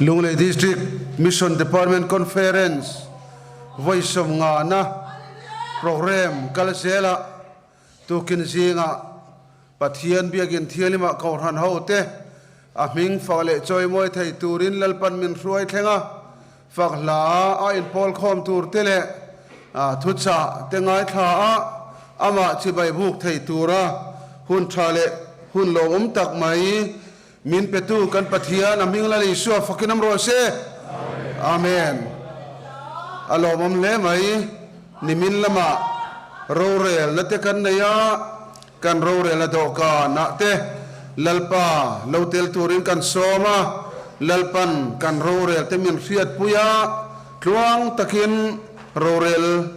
Lunglei District Mission Department Conference vawi sawmngahna programme kal zelah tukin zingah Pathian biakin thianghlimah kohhran hote a hming fak leh chawimawi thei turin Lalpan min hruai thleng a, fak hla a inpawl khawm tur te leh thuchah te ngaithla a, amah chibai buk thei tura hun tha leh hun lawmawm tak mai Min petu kan Pathian a hming Lal Isua fakin awm rawh se. Amen. A lawmawm hle mai. Nimin lamah rorelna te kan nei a, kan rorelna dawhkanah te Lalpa lo tel turin kan sawm a, Lalpan kan rorel te min hriatpui a, tluang takin rorel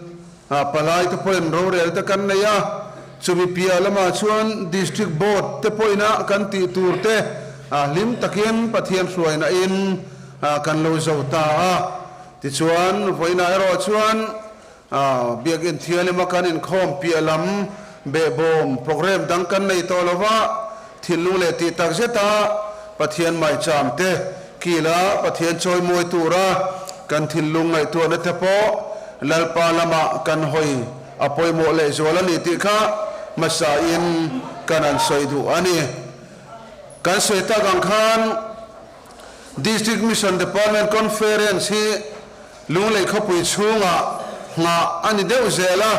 Palai te pawhin rorel te kan nei a, chumi piah lamah chuan District Board te pawhina kan tih tur te hlim takin Pathian hruaina in kan lo zo ta a. Tichuan, vawiinah erawh chuan Biakinn Thianghlim a kan inkhawm piah lam behbawm programme dang kan nei tawh lo va, thinlung leh tih tak zeta Pathian maicham te kila Pathian chawimawi tura kan thinlung ngaihtuahna te pawh Lalpa lamah kan hawi a pawimawh lehzual a ni tih kha hmasain kan an sawi duh a ni. Kan sawi tak ang khan District Mission Department Conference hi Lunglei khawpui chhungah nghah a ni deuh zel a,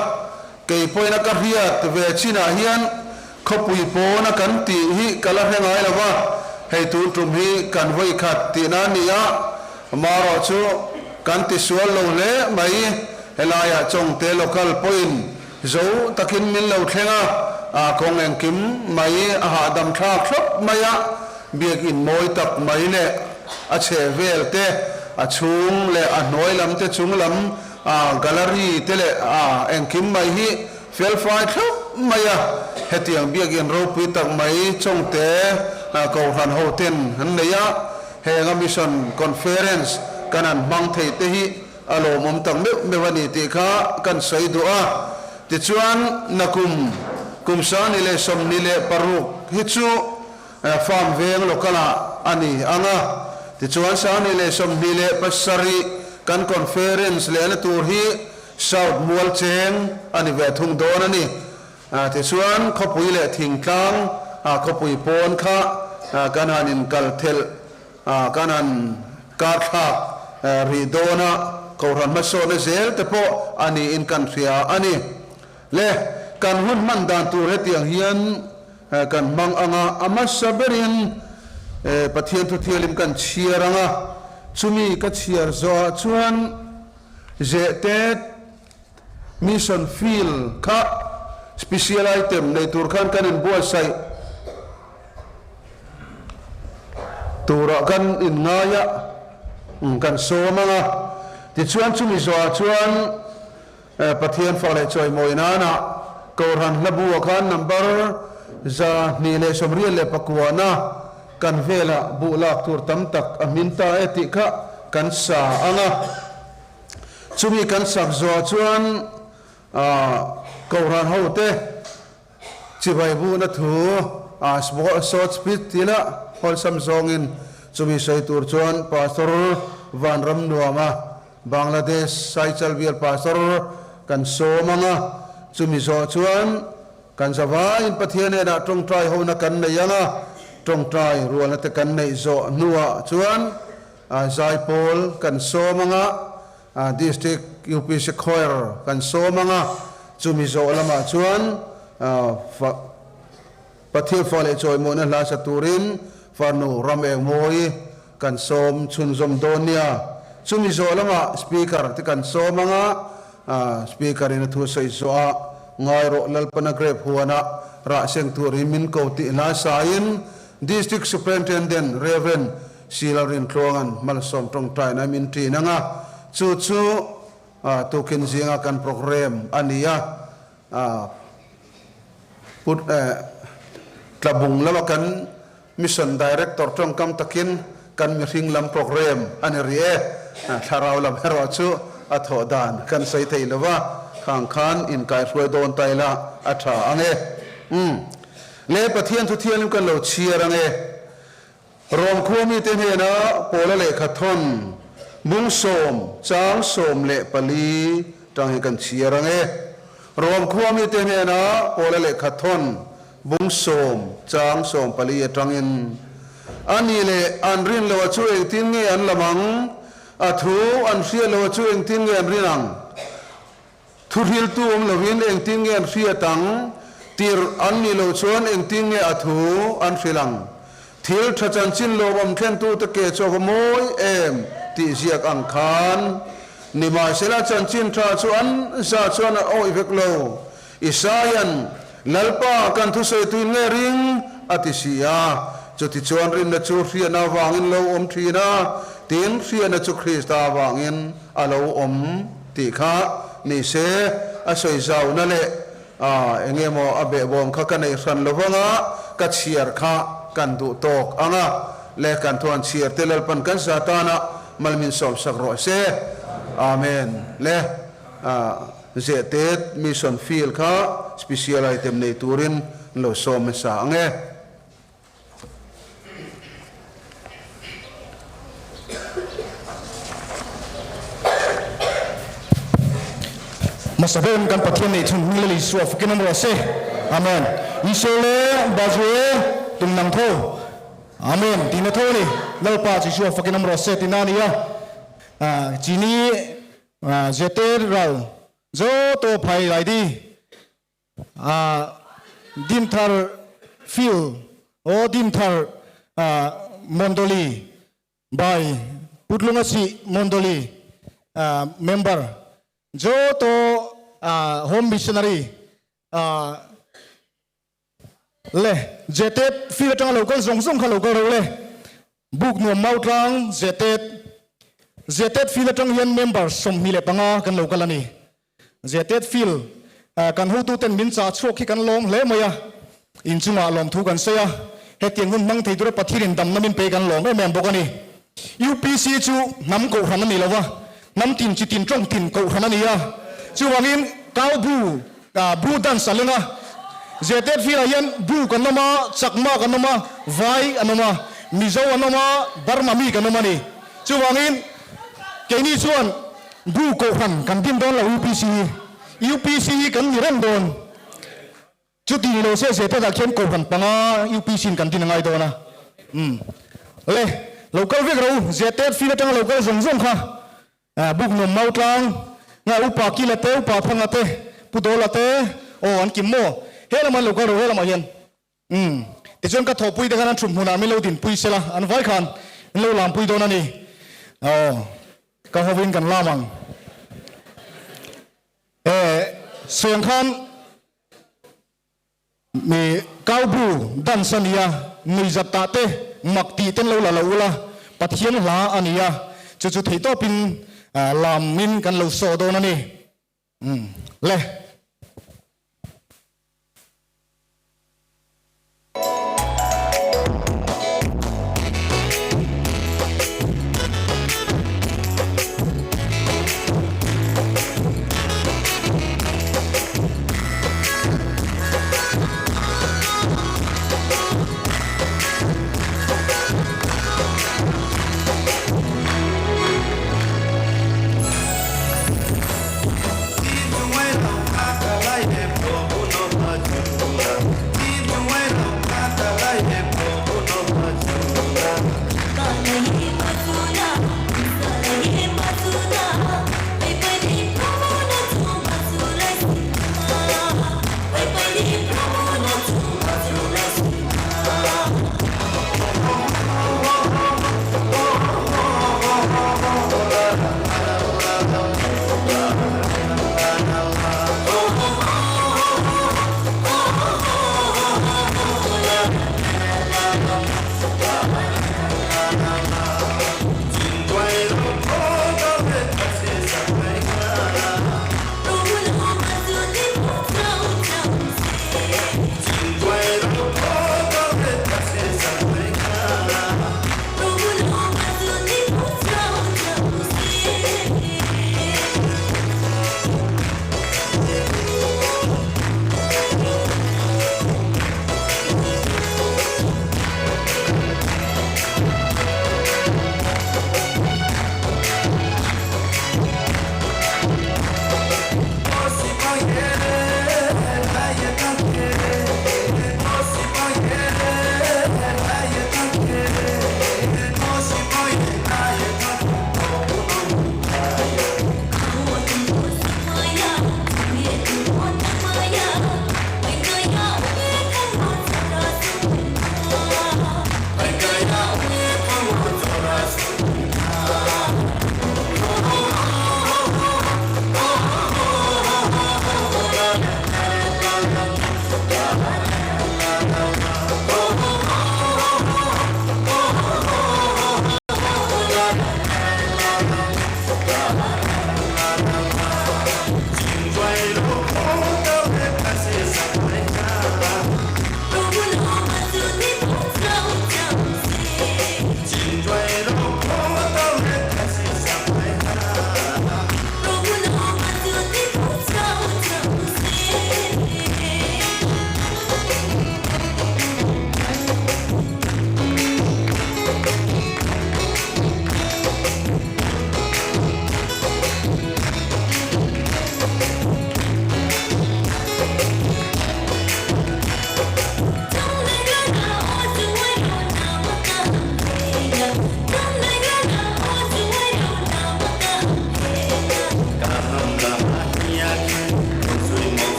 kei pawhin a ka hriat ve chinah hian khawpui pawna kan tih hi ka la hre ngai lo va, hei tun tum hi kan vawi khat tihna a ni a, marawh chu kan tisual lo hle mai, helaiah Chawngte local pawhin zo takin min lo thleng a, a kawng engkim mai a hahdam thlak thlawp mai a, biakinn mawi tak mai leh a chhehvel te, a chhung leh a hnuai lam te chung lam gallery te leh engkim mai hi felfai thlauh mai a, hetiang biakinn ropui tak mai Chawngte Kohhran ho ten an nei a, heng a Mission Conference kan han hmang thei te hi a lawmawm tak meuh meuh a ni tih kha kan sawi duh a. Tichuan nakum kum 2026 hi chu Farm veng local ah a ni ang a, tichuan 2027 kan conference lehna tur hi South Mual cheng a ni ve thung dawn a ni. Tichuan khawpui leh thingtlang khawpui pawn kha kan han inkal thelh, kan han karthlak rih dawn a, Kohhran hmasawhna zel te pawh a niin kan hria a ni. Le, kan hun hman dan tur hetiang hian Kan hmang ang a, a hmasa berin Pathian thuthialim kan chhiar ang a, chumi ka chhiar zawhah chuan Zehtet Mission Field kha special item nei tur khan kan inbuatsaih turah kan inngai a, kan sawm ang a, tichuan chumi zawhah chuan Pathian fa leh chawimawi nana Kohhran hlabu-ah khan number 229 na kan velah buh lak tur tam tak a hmin ta e tih kha kan sa ang a. Chumi kan sak zawh chuan Kohhran hote chibai buhna thu short speech tih lah awlsam zawngin chumi sawi tur chuan Pastor Vanramnuama Bangladesh Saichal bial Pastor kan sawm ang a, chumi zawh chuan kan zavaiin Pathian hnenah tawngtai hona kan nei ang a, tawngtai rualna te kan neih zawh hnuah chuan Zaipawl kan sawm ang a, District UPC Choir kan sawm ang a, chumi zawh lamah chuan Pathian fa leh chawimawhna hla sa turin farnu ram eng mawi kan sawm chhunzawm dawn nia. Chumi zawh lamah Speaker te kan sawm ang a, Speaker in a thu sawi zawh a, Ngai rawh Lalpana grape huana rah seng turin min ko tih hla sain District Superintendent Rev. Sila Rintluanga'n malsawm tawngtaina min ṭin ang a, chu chu tukin zinga kan programme a ni a. Put Tlabung lama kan Mission Director tawngkam takin kan mihring lam programme a ni rih e. Thlarau lam erawh chu a thawh dan kan sawi thei lo va, khang khan inkaihruai dawn ta ila a tha ang e. Umm. Le Pathian thu thianghlim kan lo chhiar ang e. Rom khua mite hnena Paula lehkha thawn bung sawm chang 14 tang hi kan chhiar ang e. Rom khua mite hnena Paula lehkha thawn bung sawm chang 14 atangin, A nih leh an rin loh a chu engtin nge an lam ang? A thu an hriat loh a chu engtin nge an rin ang? Thuhriltu awm lovin engtin nge an hriat ang? Tirh an nih loh chuan engtin nge a thu an hrilh ang? Thil tha chanchin lawmawm thlentute ke chu a va mawi em tih ziak ang khan. Nimahsela chanchin tha chu an za chuan a awih vek lo. Isaia'n, Lalpa, kan thusawi tuin nge ring? a ti si a. Chutichuan rinna chu hriatna avangin lo awm thin a, tin hriatna chu Krista avangin a lo awm tih kha ni se, a sawi zauna leh eng emaw a behbawm kha ka neih hran lo vanga ka chhiar kha kan duh tawk ang a, leh kan thuan chhiar te Lalpan kan za tana mal min sawmsak rawh se. Amen. Le Zehtet Mission Field kha special item nei turin an lo sawm hmasa ang e. Hmasa ber kan Pathian neih chhun hming Lal Isua fakin awm rawh se. Amen. Isua le Bazue tum nang tho. Amen. Tihna tho a ni. Lalpa Jisua fakin awm rawh se tihna a ni a. Chini Zeter ral zo to phai lai di. Dinthar Field o Dinthar Mondoli by Putlungasi Mondoli member jo to home missionary le Zetet field atanga lo kal zawng zawng kha lo kal reuh le Buk nuam mau tlang Zetet Zetet field atang hian member 25 kan lo kal a ni. Zetet field kan hotuten min chah chhuak hi kan lawm hle mai a, inchungah lawmthu kan sawi a, hetiang hun hmang thei tura Pathianin damna min pe kan lawm em em bawk a ni. UPC chu hnam kohhran a ni lo va, hnam tin chi tin tawng tin kohhran a ni a, chuvangin kau bu bu dance a leng a, Zetet field ah hian bu kan awm a, Chakma kan awm a, Vai an awm a, Mizo an awm a, Burma mi kan awm a ni. Chuvangin keini chuan Bu kohhran kan din dawn lo UPC hi. UPC hi kan ni reng dawn. Chuti ni lo se Zetet ah khian kohhran panga UPC in kan din a ngai dawn a. Umm. Le, lo kal vek rawh u. Zetet field atanga lo kal zawng zawng kha. Buk nuam mau tlang nga Upa Kila te, Upa Phanga te, Pu Dawla te, aw an kim maw? He lamah an lo kal rawh he lamah hian. Umm. Tichuan ka thawhpui te khan an thut hmunah min lo dinpui sela, an vai khan min lo lampui dawn a ni. Aw, ka hovin kan lam ang. E, sawi ang khan mi kau bu dance a ni a, nuihzat tah te, mak tih ten lo la lo ula, Pathian hla a ni a, chu chu theihtawpin lamin kan lo saw dawn a ni. Umm. Le.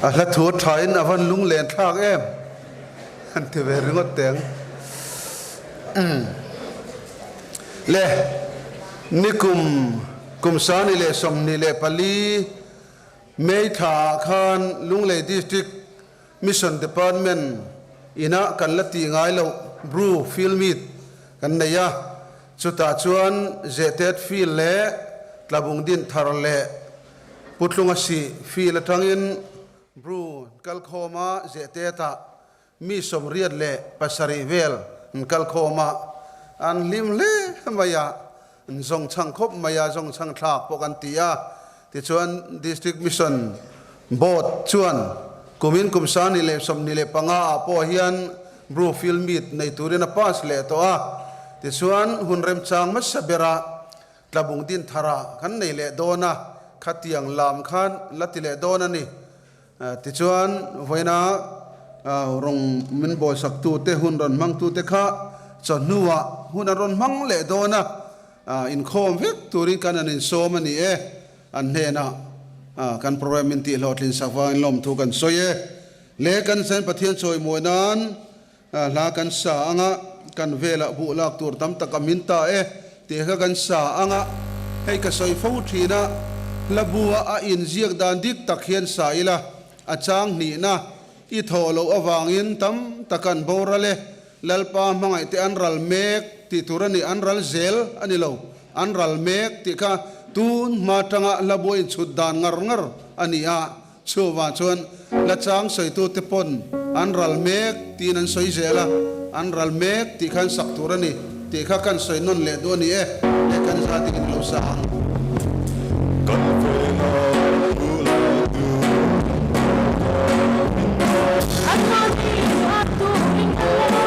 A hla thu thain a van lunglen thlak em an ti ve ringawt teng. Le nikum kum 2024 May thla ah khan Lunglei District Mission Department inah kan la tih ngai loh Bru Field Meet kan nei a, chutah chuan Zehtet Field leh Tlabung Din Thar leh Putlunga Sih Field atangin Bru kalkhawma Zehtetah mi 87 vel an kalkhawm a, an hlim hle mai a, an zawng chhang khawp mai a, zawng chhang thlak pawh kan ti a. Tichuan District Mission Board chuan kumin kum 2025 ah pawh hian Bru Field Meet nei turin a pass leh tawh a, tichuan hun remchang hmasa berah Tlabung din tharah kan nei leh dawn a, khatiang lam khan la ti leh dawn a ni. Tichuan, vawiina rawng min bawisaktute, hun rawn hmangtute kha chawhnuah hun an rawn hmang leh dawn a, inkhawm vek turin kan han insawm a ni e. An hnenah kan program min tihhlawhtlin sak vangin lawmthu kan sawi e. Le kan Saint Pathian chawimawi nan Hla kan sa anga kan velah buh lak tur tam tak a min ta e tih kha kan sa anga hei ka sawi fo thin a, hla bua a inziak dan dik tak hian sa ila a chang hnihna i thawh loh avangin tam tak an boral e, Lalpa hmangaih te an ral mek tih tur a ni, an ral zel a ni lo, an ral mek tih kha tun hma tanga hla bua inchhut dan ngar ngar a ni a. Chuvang chuan la chang sawitute pawn an ral mek tiin an sawi zel a, an ral mek tih khan sak tur a ni tih kha kan sawi nawn leh duh a ni e, he kan za dingin lo sa ang. Kan vena bulah duh An mahni a turin a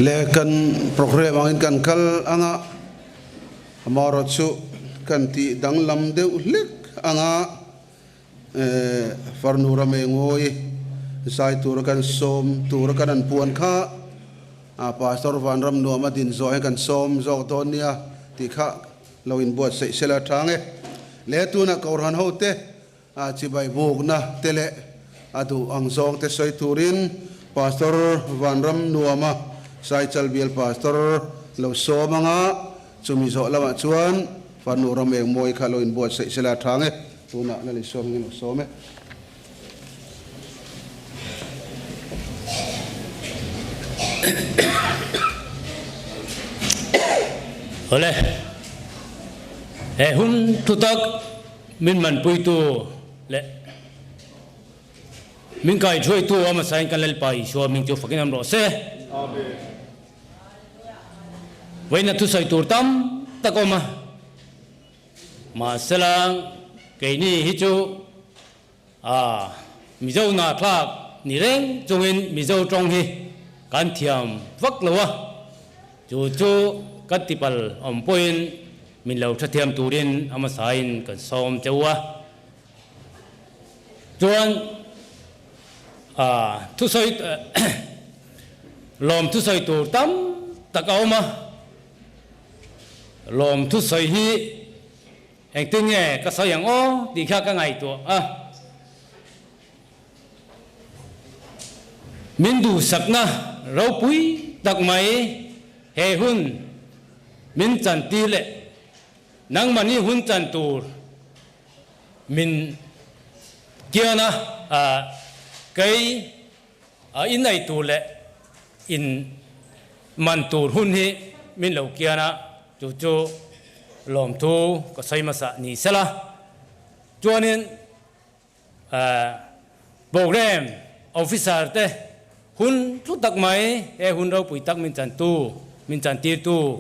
Le kan programme angin kan kal anga amarawh chu kan tih danglam deuh hlek anga farnu ram engawi zai tura kan sawm tura kan an puan kha Pastor Vanram nuam a din zawh hi kan sawm zawk dawn nia tih kha lo inbuatsaih sela tang e. Le tunah Kohhran hote A chibai bukna te leh a duh ang zawng te sawi turin Pastor Vanram Nuama Saichal Bial Pastor lo sawm anga chumi zawh lamah chuan Farnu ram eng mawi kha lo inbuatsaih sela a thang e. Tunah Lali sawm hi lo sawm e. Awle, he hun thutak Min manpuitu leh min kaihruaitu a hmasain kan Lalpa Isua hming chu fakin awm rawh se. Vawiina thusawi tur tam tak awm a, mahsela keini hi chu a Mizo nahthlak ni reng chungin Mizo tawng hi kan thiam vak lo a. Chu chu kan tipal awm pawhin min lo hrethiam turin a hmasain kan sawm che u a. Chuan thusawi lawm thusawi tur tam tak a awm a, lawm thusawi hi engtin nge ka sawi ang aw tih kha ka ngaihtuah a. Min duhsakna ropui tak mai he hun min chantir leh nangmahni hun chan tur min kian a, kei a inei tur leh in man tur hun hi min lo kian a, chu chu lawmthu ka sawi hmasa ni sela. Chuanin. Program Officer te hun hlu tak mai he hun ropui tak min chantu, min chantirtu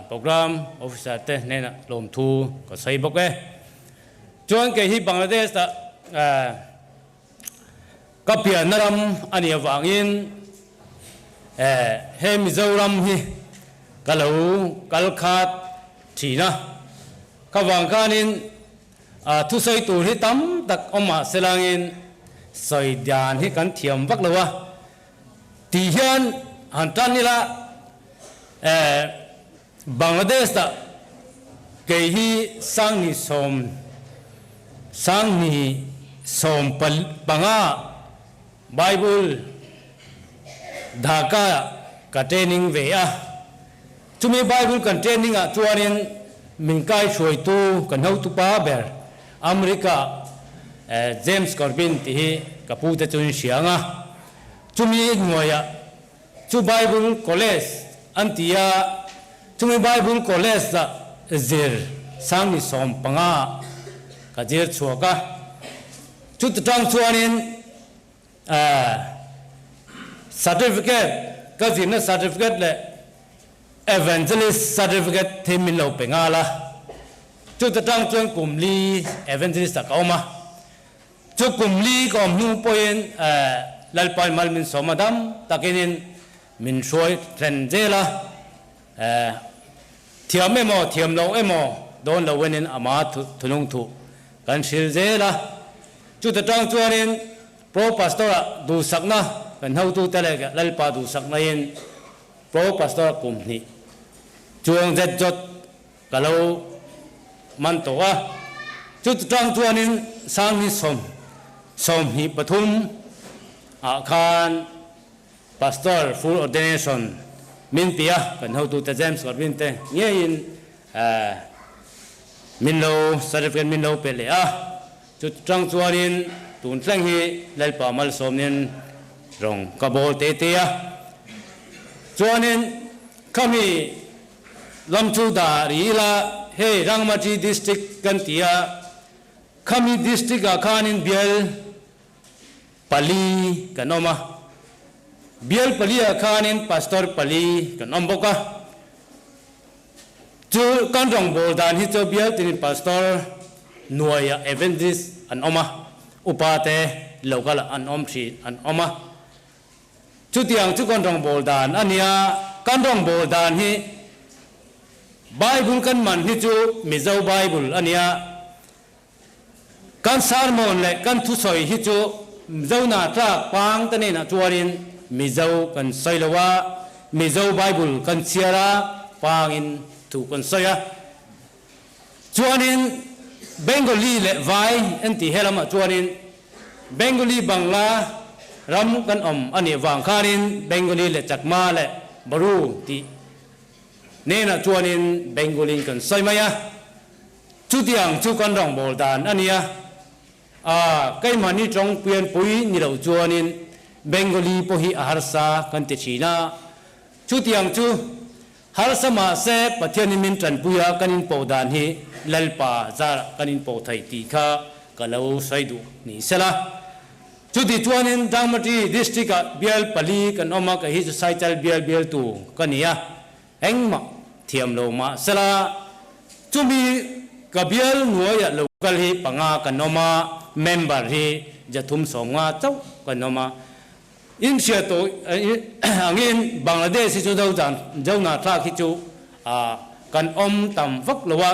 Program Officer te hnenah lawmthu ka sawi bawk e. Chuan kei hi Bangladesh ah ka pianna ram a nih avangin he Mizoram hi ka lo kal khat thin a, ka vang khanin A thusawi tur hi tam tak awm mah se langin sawi dan hi kan thiam vak lo a tih hian han tan ila eh Bangladesh ah kei hi Sangni sawm Sangni sawm panga Bible Dhaka ka training ve a. Chumi Bible kan training ah chuanin min kai hruaitu kan hotupa ber America James Corbin tih hi ka pu te chuan hria ang a. Chumi hnuaiah chu Bible College an ti a, chumi Bible College ah zir sangni 15 ka zir chhuak a. Chuti tang chuanin Certificate, ka zirna certificate leh Evangelist certificate hi min lo pe nghal a, chuta tang chuan kum li Evangelist ah ka awm a, chu kum li ka awm hnu pawhin Lalpa in mal min sawm a dam takin in min hruai thlen zel a, thiam emaw thiam lo emaw dawn lo enin ama thunung thuh kan hril zel a. Chuta tang chuanin Pro Pastor-ah duhsakna kan hotute leh Lalpa duhsaknain Pro Pastor kum hnih chuang zet zawt ka lo man tawh a. Chuta tang chuanin Sangni sawm 23 ah khan Pastor full ordination min ti a, kan hotute James Corbin te ngeiin min lo certificate min lo pe leh a. Chu tang chuanin tun thleng hi Lalpa malsawmnin rawng ka bawl te te a. Chuanin khami lam chu dah ri ila hei Rangmati District kan ti a, khami District ah khanin bial pali kan awm a. Bial pali ah khanin Pastor pali kan awm bawk a. Chu kan rawngbâwl dan hi chu bial tinin pastor nuaia evangelist an awm a, upa te local ah an awm thin an awm a. Chutiang chu kan rawngbâwl dan a nia. Kan rawngbâwl dan hi Bible kan man hi chu Mizo Bible a nia. Kan sermon leh kan thusawi hi chu Mizo na tlak pang te nenah chuanin Mizo kan sawi lo a, Mizo Bible kan chhiar a, pangin thu kan sawi a. Chuanin Bengali leh Vai an tih he lamah chuanin Bengali Bangla ram kan awm a nih vang khanin Bengali leh Chakma leh Baru tih nenah chuanin Bengali kan sawi mai a. Chutiang chu kan rawngbâwl dan a nia. A, keimahni tawng pianpui ni loh chuanin Bengali pawh hi a harsa kan ti thin a. Chutiang chu harsa mah se Pathianin min tanpui a kan inpawh dan hi Lalpa zarah kan inpawh thei tih kha ka lo sawi duh ni sela. Chuti chuanin Dangmati District-ah bial pali kan awm a, kei hi chu Saichal bial bialtu ka ni a. Engmah thiam lo mah sela, chumi ka bial hnuaiah lo kal hi panga kan awm a, member hi jathum 50 chauh kan awm a. In hria tawh angin Bangladesh hi chu Zona thlak hi chu kan awm tam vak lo a,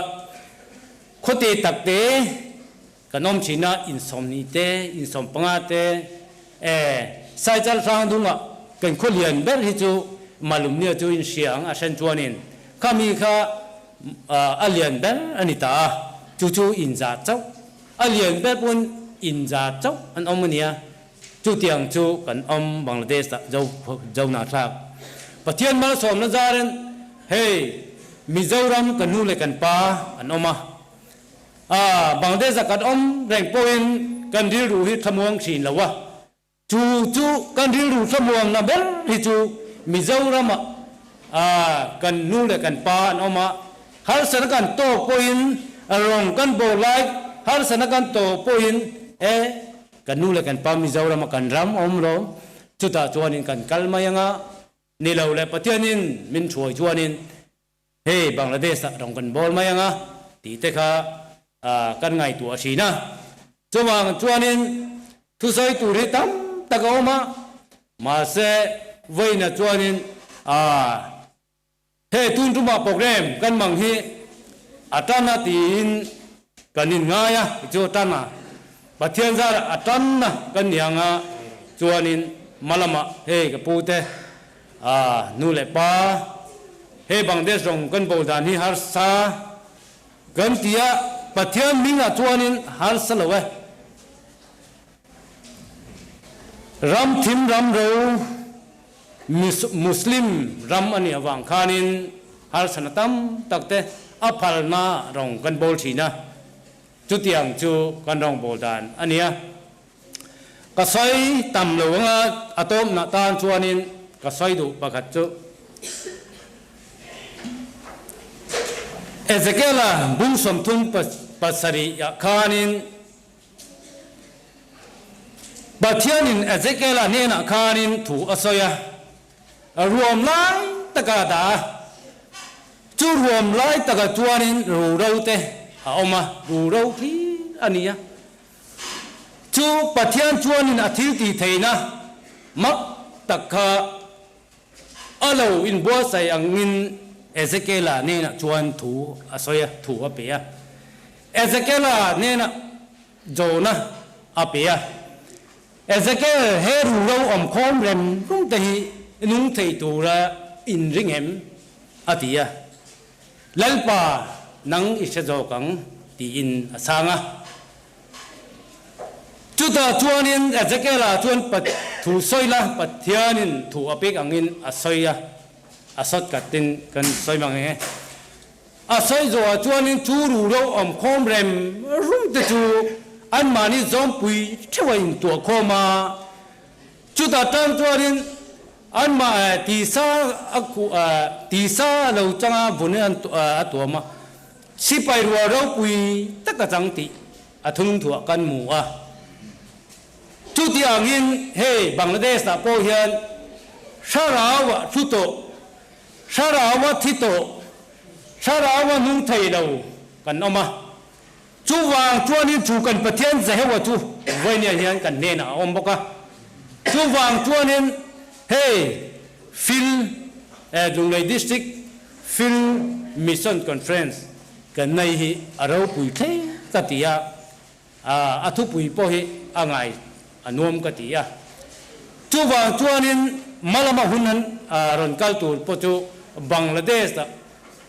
khawte takte Kan awm thin a, in 20 te, in 15 te, e, Saichal hrang dungah kan khaw lian ber hi chu Malumnia chu in hria ang a hren chuanin khami kha a lian ber a ni ta a, chu chu in za chauh, a lian ber pawn in za chauh an awm a nia, chutiang chu kan awm Bangladesh ah zo Zona thlak. Pathian malsawmna zarin hei Mizoram ka nu leh kan pa an awm a. A, Bangladesh ah kan awm reng pawhin kan rilru hi thlamuang thin lo a, chu chu kan rilru thlamuangna ber hi chu Mizoram ah a kan nu leh kan pa an awm a, harsatna kan tawk pawhin rawng kan bawl lai, harsatna kan tawh pawhin e kan nu leh kan pa Mizoram ah kan ram awm lo, chutah chuanin kan kal mai anga, ni lo leh Pathianin min thuai chuanin Hei Bangladesh ah rawng kan bawl mai anga tih te kha kan ngaihtuah thin a. Chuvang chuanin thusawi tur hi tam tak a awm a, mahse vawiinah chuanin hei tun tumah program kan mang hi a tan a tiin kan inngai a, chu a tan a, Pathian zarah a tanna kan ni anga chuanin hmalamah hei ka pu te A nu leh pa, he Bangladesh rawng kan bo dan hi harsa kan ti a, Pathian hmingah chuanin harsa lo e. Ram thim ram ro Muslim ram a nih avang khanin harsana tam tak te a phalna rawng kan bawl thin a, chutiang chu kan rawng bawl dan a nia. Ka sawi tam lo anga a tawmna tan chuanin ka sawi duh pakhat chu Ezekiela bung 37 ah khanin Pathianin Ezekiela hnenah khanin thu a sawi a, ruam lai taka a dah a, chu ruam lai takah chuanin ruro te a awm a, ruro hlir a ni a. Chu Pathian chuanin a thil tih theihna mak tak kha a lo inbuatsaih angin Ezekiela hnenah chuan thu a sawi a, thu a pe a. Ezekiela hnenah Jona a pe a. Ezekiel, he ruhro awmkhawm rem rum te hi nung thei tura inring em? a ti a. Lalpa, nang i hre zawk ang, tiin a chhang a. Chutah chuanin Ezekiela chuan thu sawi la, Pathianin thu a pek angin a sawi a, a sawt katin kan sawi mang e. A sawi zawhah chuanin chu ruhro awmkhawm rem rum te chu anmahni zawmpui theuh a intuah khawm a. Chutah tang chuanin anmah tisa a khuh tisa lo changa vun an a tuam a, sipai rual ropui tak a chang tih a thunung thuah kan hmu a. Chutiangin hei Bangladesh ah pawh hian thlarau ah thu tawh, thlarau a thi tawh, thlarau a nung thei lo kan awm a. Chuvang chuanin chu kan Pathian Jehovah chu vawinia hian kan hnenah a awm bawk a. Chuvang chuanin. Hei Fil Lunglei District Fil Mission Conference kan nei hi a ropui thleng ka ti a, a thupui pawh hi a ngai a nuam ka ti a. Chuvang chuanin hmalama hun an rawn kal tur pawh chu Bangladesh ah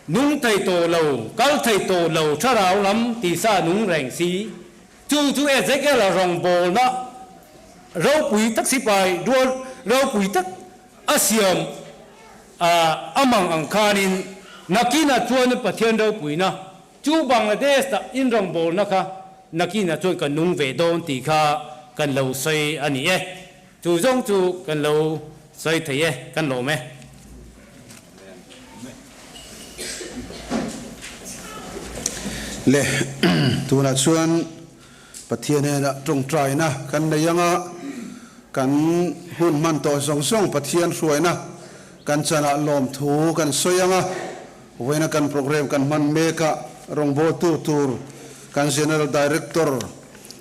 nung thei tawh lo, kal thei tawh lo thlarau lam tisa nung reng si Chu chu Ezekiel-a rawngbawlna ropui tak sipai rual ropui tak a siam a mang ang khanin nakinah chuan Pathian ropuina chu Bangladesh-ah in rawngbawlna kha nakinah chuan kan nung ve dawn tih kha kan lo sawi a ni e. Chu zawng chu kan lo sawi thei e, kan lawm e. Le, tunah chuan Pathian hnenah tawngtaina kan nei ang a, kan hun hman tawh zawng zawng Pathian hruaina kan chanah lawmthu kan sawi ang a, vawiina kan programme kan hman mekah rawngbawltu tur kan General Director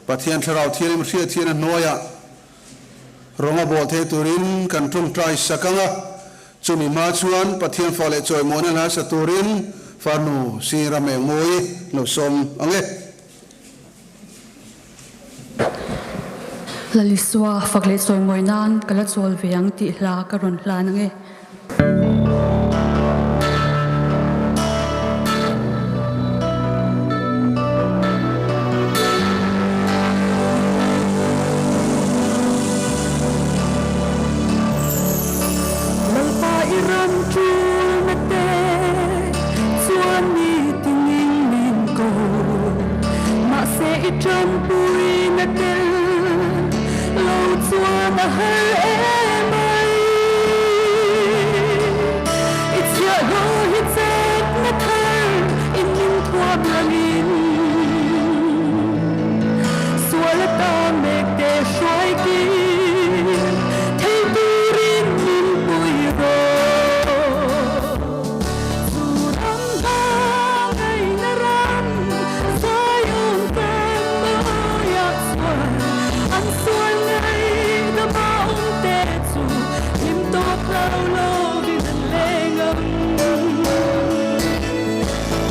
Pathian Thlarau Thianghlim hriat hian a hnuaiah Rawng a bawl thei turin kan tawngtai sak ang a, chumi hma chuan Pathian fa leh chawimawina hla sa turin farnu Sir Ramengmawii lo sawm ang e. Lalisua fak leh chawimawi nan ka la chawl ve ang tih hla ka rawn hlan ang e. Lalpa i ram ṭulna te chuan mi tinin min ko, mahse i ṭanpuina tel lo chuan a har em ai. I chhiahhlawh hi chetna thar in min thuam langin sual ata mek te hruai tir thei turin min pui rawh. Chu ram hmangaihna ram Zion kan mawiah chuan an sual ngaihdam a awm te chu hlim tawp hlau lovin an leng ang.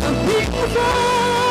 Ka hming vang.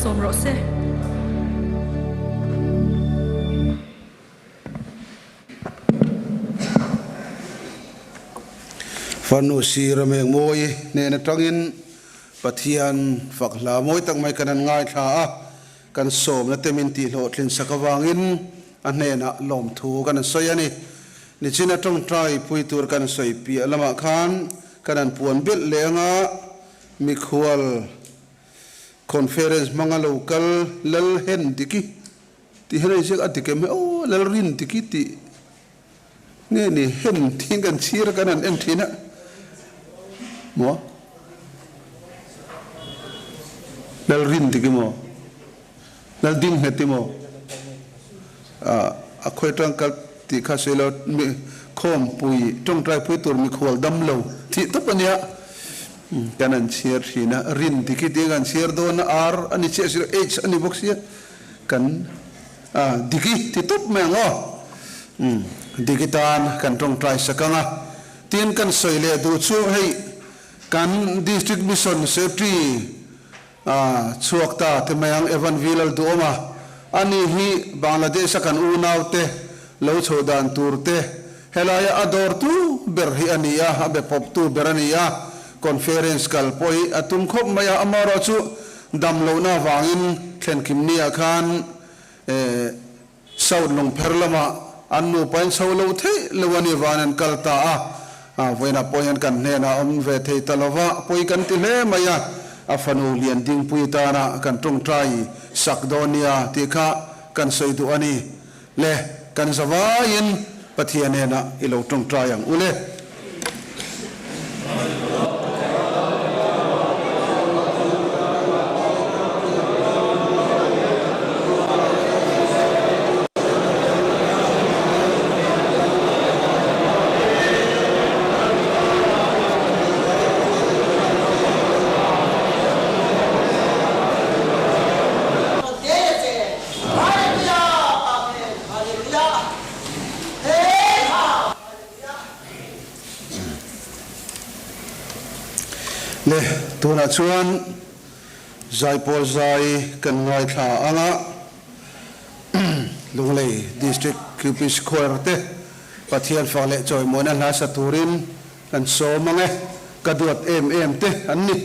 malsawm rawh se. Farnu sir a meng mawi hnen atangin Pathian fak hla mawi tak mai kan han ngaithla a, kan sawmna te min tihhlawhtlin sak avangin a hnenah lawmthu kan han sawi a ni. Nichina tawngtai pui tur kan sawi piah lamah khan kan han puan belh leh anga mikhual conference hmanga lo kal Lal Hen Diki tih hian a inziak a dik em hi aw Lal Rin Diki tih nge ni hen thing kan chhir a kan han en thin a maw Lal Rin Diki maw Lal Ding Nghet i maw a khawi tang kal tih kha sawi lo mi khawmpui tawngtai pui tur mikhual dam lo tih tawp a nia kan han chhiar thin a Rin Diki tih kan chhiar dawn a R a ni chiah si lo H a ni bawk sia kan a Diki ti tawp mai ang aw Diki tan kan tawngtai sak ang a tin kan sawi leh duh chu hei kan District Mission Secretary A chhuak ta ti mai ang Evan V Lalduhawma a ni hi Bangladesh a kan unau te lo chho dan tur te helaia a dawr tu ber hi a ni a, a be pawp tu ber a ni a, conference kal pawh hi a tum khawp mai a, amaherawh chu dam lohna avangin thlenkim ni ah khan South Lungpher lamah an nupa in chho lo theih lo a ni van an kal ta a, a vawiinah pawh hian kan hnenah awm ve thei ta lo va, pawi kan ti hle mai a, a fanu lian dingpui tana kan tawngtai sak dawn nia tih kha kan sawi duh a ni. Le, kan zavaiin Pathian hnenah i lo tawngtai ang u le. Le, tunah chuan Zaipawl zai kan ngaithla ang a, Lunglei District QPC Choir te Pathian fak leh chawimawina hla sa turin kan sawm ang e, ka duat em em te an ni.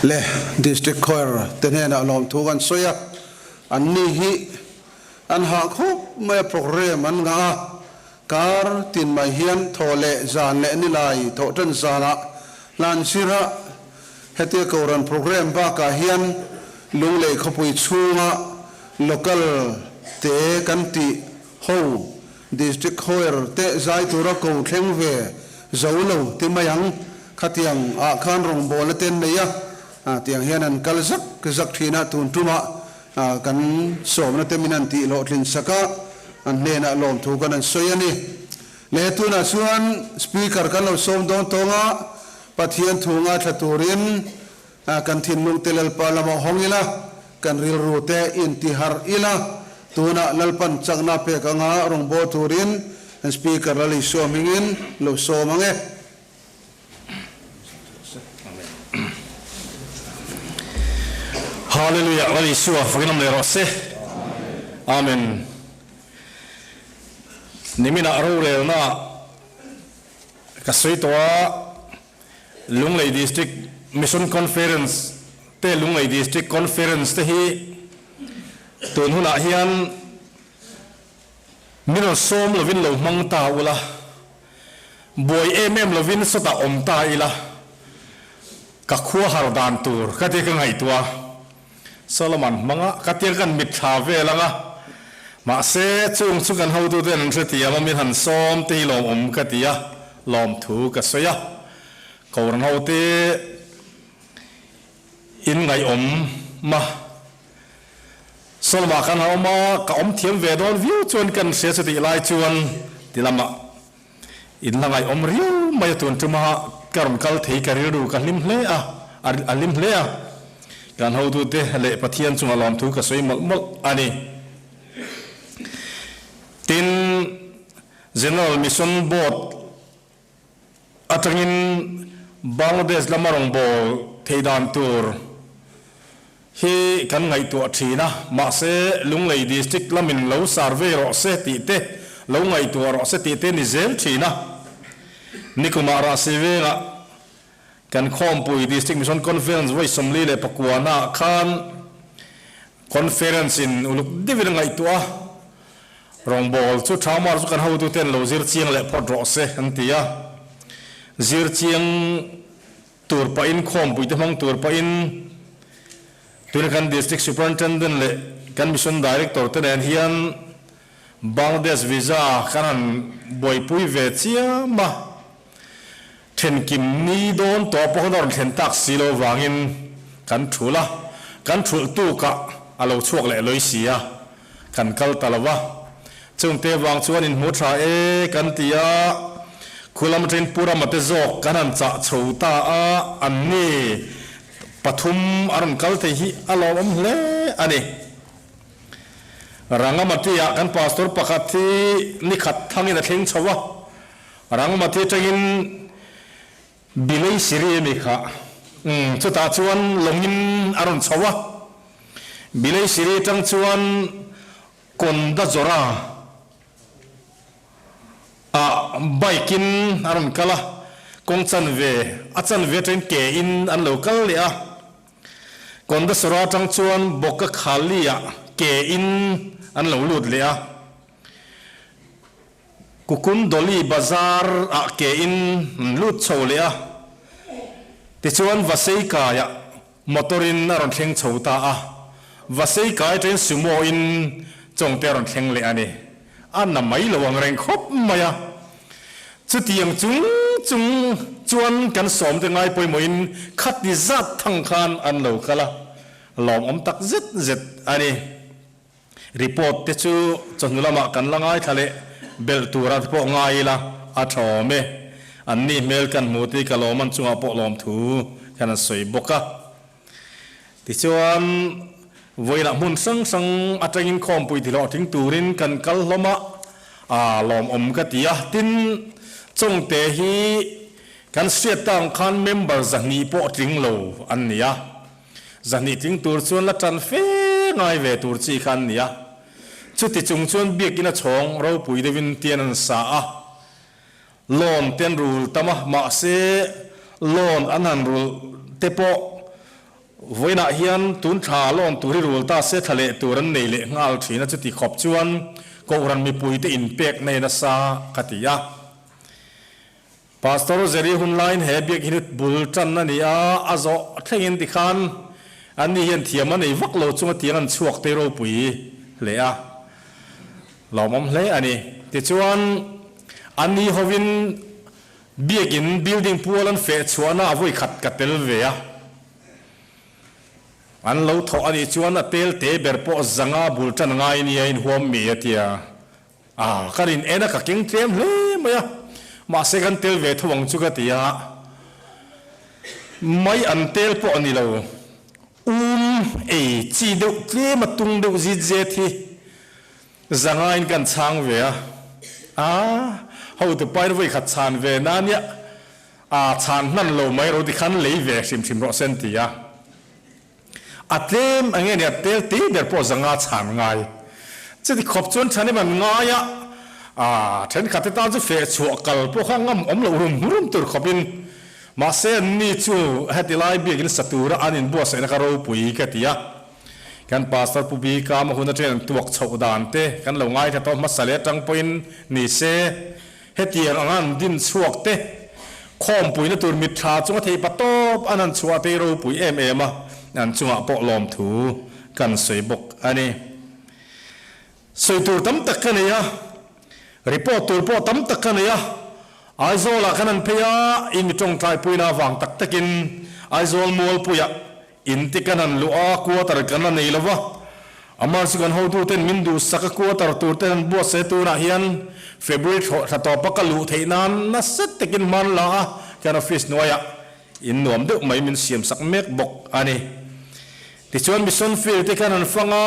Le District Choir te hnenah lawmthu kan sawi a, an ni hi an hah khawp mai a programme an ngah a, kar tin mai hian thaw leh zan leh nilai thawh tan zanah hlan zira hetia Kohhran programme bakah hian Lunglei khawpui chhunga local te kan tih ho District Choir te zai tura ko thleng ve zo lo ti mai ang. Khatiang ah khan rawngbawlna te an nei a, tiang hian an kal zak zak thin a, tun tumah kan sawmna te min han tih hlawhtlin sak a, an hnenah lawmthu kan han sawi a ni. Leh tunah chuan Speaker kan lo sawm dawn tawng a, Pathian thu ngaithla turin Kan thinlung te Lalpa lamah hawng ila, kan rilru te intiharh ila, tunah Lalpan chakna pek anga rawngbâwl turin kan Speaker Lal Isua hmingin lo sawm ang e. Hallelujah Lal Isua fakin awm leh rawh se. Amen. Niminah rorelna ka sawi tawh a. Lunglei District Mission Conference te Lunglei District Conference te hi tun hunah hian min rawn sawm lovin lo hmang ta ula, buai em em lovin sawtah awm ta ila, ka khua har dan tur ka tia ka ngaihtuah a, Solomon hmanga ka tia kan mitthla vel ang a, mahse chung chu kan hotuten an hrethiam a, min han sawm te hi lawmawm ka ti a, lawmthu ka sawi a, Kohhran hote in ngaihawm a, Solomon kan han awm a, ka awm thiam ve dawn viau chuan kan hria chutih lai chuan ti lamah In la ngaihawm riau mai a tun tuma ka rawn kal thei ka rilru ka hlim hle a, a hlim hle a. Kan hotute leh Pathian chunga lawmthu ka sawi mawlh mawlh a ni. Tin, General Mission Board atangin Bangladesh lama rawngbâwl thei dan tur hi kan ngaihtuah thin a, mahse Lunglei District lamin lo survey rawh se tih te, lo ngaihtuah rawh se tih te ni zel thin a. Nikumah Rahsi vengah kan khawmpui District Mission Conference vawi 49 ah khan Conference in uluk deuhin a ngaihtuah a, rawngbâwl chu Thamar chu kan hotuten lo zir chiang leh phawt rawh se an ti a, zir chiang Tur pahin khawmpuite hmang tur pahin tuna kan District Superintendent leh kan Mission Director te nen hian Bangladesh visa kan han buaipui ve chiam a, thenkim ni dawn tawh pawh khan a rawn thlen tak si lo vangin kan thul a, kan thulh tukah a lo chhuak leh lawi si a, Kan kal ta lo va, chungte vang chuan inhmu tha e kan ti a, khulam atangin Pu Rama te zawk kan han chah chho ta a, an ni pathum a rawn kal thei hi a lawmawm hle a ni. Rangamati-ah kan pastor pakhat hi ni khat thangin a thleng chho a, Rangamati atangin Bilei Siri a ni kha. Umm, chutah chuan lawngin a rawn chho a. Bilei Siri atang chuan Konda Jora ah bike in a rawn kal a, kawng chanve a chanve atangin ke in an lo kal leh a. Konda Sora atang chuan Boka Khali ah ke in an lo lut leh a. Kukun Doli Bazar ah ke in an lut chho leh a, tichuan Vasei kai ah motor in a rawn thleng chho ta a, Vasei kai atangin Sumo in Chawngte a rawn thleng leh a ni. A na mai lo ang reng khawp mai a. Chutiang chung chung chuan kan sawmte ngai pawimawhin khati zat thang khan an lo kal a, lawmawm tak zet zet a ni. Report te chu chawhnu lamah kan la ngaithla leh belh tura te pawh ngai ila a tha awm e. An ni hmel kan hmu tih ka lawm an chungah pawh lawmthu khan an sawi bawk a. Tichuan, vawiinah hmun hrang hrang atangin khawmpui ti hlawhtling turin kan kal hlawm a, aa lawmawm ka ti a. Tin, Chawngte hi kan hriat tang khan member 200 pawh tling lo an ni a. 200 tling tur chuan la tan fe ngai ve tur chi kha an ni a. Chuti chung chuan biakinn a chhawng ropui deuhin tian an sa a. Loan te an rul tam a, mahse loan an han rulh te pawh. Vawiinah hian tun thla lawn tur hi rul ta se thla leh tur an nei leh nghal thin a, chuti khawp chuan Kohhran mipuite inpek nei nasa ka ti a. Pastor Jerry hun laiin he biakinn hi bul tan a ni a, a zawh thlengin tikhan anni hian thiam a nei vak lo chunga tiang an chhuak te ropui hle a, lawmawm hle a ni. Tichuan, anni hovin Biakinn building pual an feh chhuahna a vawi khat ka tel ve a, an lo thawh a nih chuan a tel te ber pawh zanga bul tan ngai nia inhuam mi a tia. Ah, ka rin en a ka keng tlem hle mai a, mahse kan tel ve tho ang chu ka ti a, mai an tel pawh a ni lo, um ei chi deuh tlem a tung deuh zit zet hi Zangain kan chhang ve a, a hotu pain vawi khat chhan ve na nia, a chhan hman lo mai ro tikhan lei ve hrim hrim rawh se an ti a. A tlem eng nge nia tel te ber pawh zanga chhan ngai. Chuti khawp chuan thanem an ngai a, a thenkhat te tan chu feh chhuah kal pawh kha ngam awm loh rum rum tur khawpin mahse an ni chu heti lai biakin sa tura an inbuatsaihna kha ropui ka ti a. Kan Pastor Pu Bika hmun atangin an tuak chhoh dan te kan lo ngaithla tawh hmasa leh atang pawhin ni se, hetiang anga an din chhuak te khawmpuina tur mitthla chunga thei pa tawp an han chhuah tei ropui em em a, an chungah pawh lawmthu kan sawi bawk a ni. Sawi tur tam tak ka nei a, report tur pawh tam tak ka nei a, Aizawlah kan han phei a, in mi tawngtaipuina avang tak takin Aizawl Mualpuiah In te kan han luh a, quarter kan la nei lo va. Amah chu kan hotuten min duhsak a, quarter tur te han buatsaih tunah hian February thla tawpa ka luh theih nan nasa takin hman la a, kan office hnuaiah in nuam deuh mai min siamsak mek bawk a ni. Tichuan mission field te khan han fang a,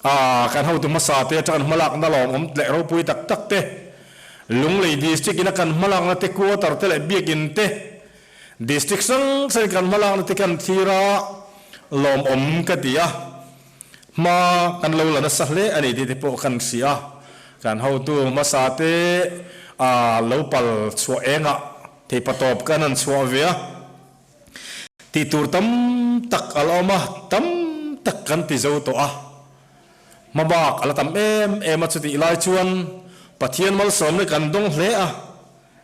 ah kan hotu hmasa te atang an hmalakna lawmawm leh ropui tak tak te, Lunglei district ina kan hmalakna te quarter te leh biakin te, District hrang hrangin kan hmalakna te kan thlir a, lawmawm ka ti a, hma kan lo la nasa hle a ni tih te pawh kan hria a, kan hotu hmasa te a lo pal chhuah engah theipatawp kan han chhuah ve a, tih tur tam tak a la awm a, tam tak kan ti zo tawh a, hmabak a la tam em em a chutih lai chuan Pathian malsawmna kan dawng hle a.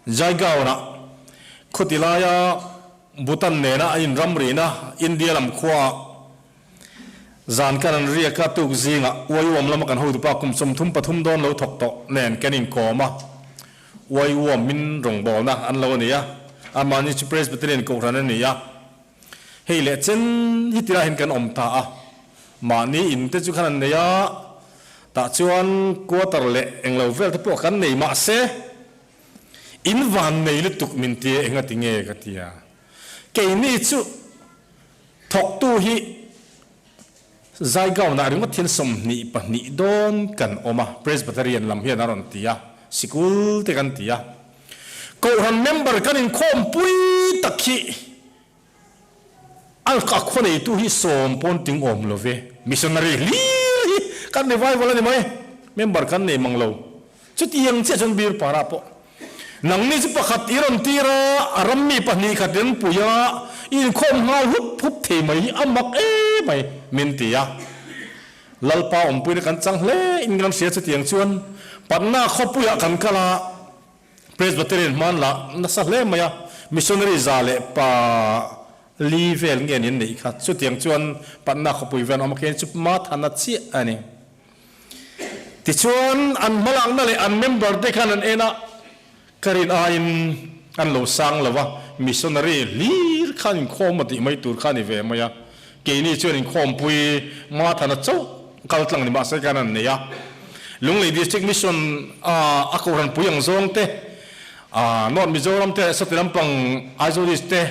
Jaigaon-ah khuti laia Bhutan nena an inramrihna India lam khuaah zan kan an riak a, tuk zingah Uaiuam lama kan hotupa kum 33 dawn lo thawk tawh nen kan inkawm a, Uaiuam min rawngbawlna an lo a ni a, amahni chu Presbyterian Kohhran a ni a, hei leh chen hi tilai hian kan awm ta a, mahni in te chu khan an nei a, tah chuan quarter leh englo vel te pawh kan nei mahse, In van nei lutuk min tia enga ti nge ka ti a. Keini chu thawktu hi Zaigaon-ah ringawt hian 22 dawn kan awm a, Presbyterian lam hian a rawn ti a, sikul te kan ti a. Kohhran member kan inkhawmpui tak hi A a khaw neitu hi sawm pawn ting awm lo ve. Missionary hlir hi kan revival a ni mai. Member kan nei mang lo. Chutiang chiah chuan bir parah pawh nangni chu pakhat i rawn tir a, a ram mi pahnih khat in pui a, i inkhawm nghal hup hup thei mai hi a mak em mai min ti a. Lalpa awmpuina kan chang hle in kan hria chutiang chuan Patna khawpuiah kan kal a. Presbyterian hman lah nasa hle mai a, missionary 104 vel nge an inneih kha. Chutiang chuan Patna khawpui vel awm a khian chu Mathana chiah a ni. Tichuan an hmalakna leh an member te khan an en a, ka rin aiin an lo sang lo va, missionary hlir khan inkhawm a tih mai tur kha a ni ve mai a. Keini chuan inkhawmpui Mathana chauh kal tlang ni mahse khan an nei a. Lunglei District Mission a a kohhran pui ang zawng te, North Mizoram te leh Sawti lampang Aizawl East te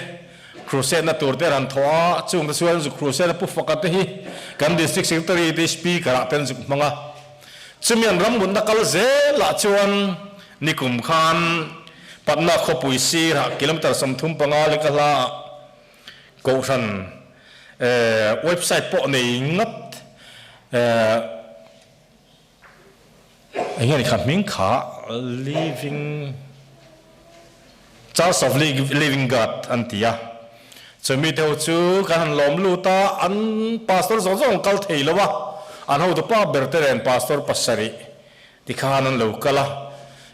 Crusade na tur te ran thawh a, chung te chuan zuk Crusade a pu faka te hi kan District Secretary te Speaker ah ten zuk hmang a. Chumi an rammutna kal zel ah chuan nikum khan Patna khawpui sirah kilometre 35 leka hla ah Kohhran website pawh nei ngat eng nge ni kha hming kha Living Church of Living God an ti a. Chumi te ho chu kan han lawm lut a, an pastor zawng zawng kal thei lo a, an hotupa ber te nen pastor pasarih tikhan an lo kal a.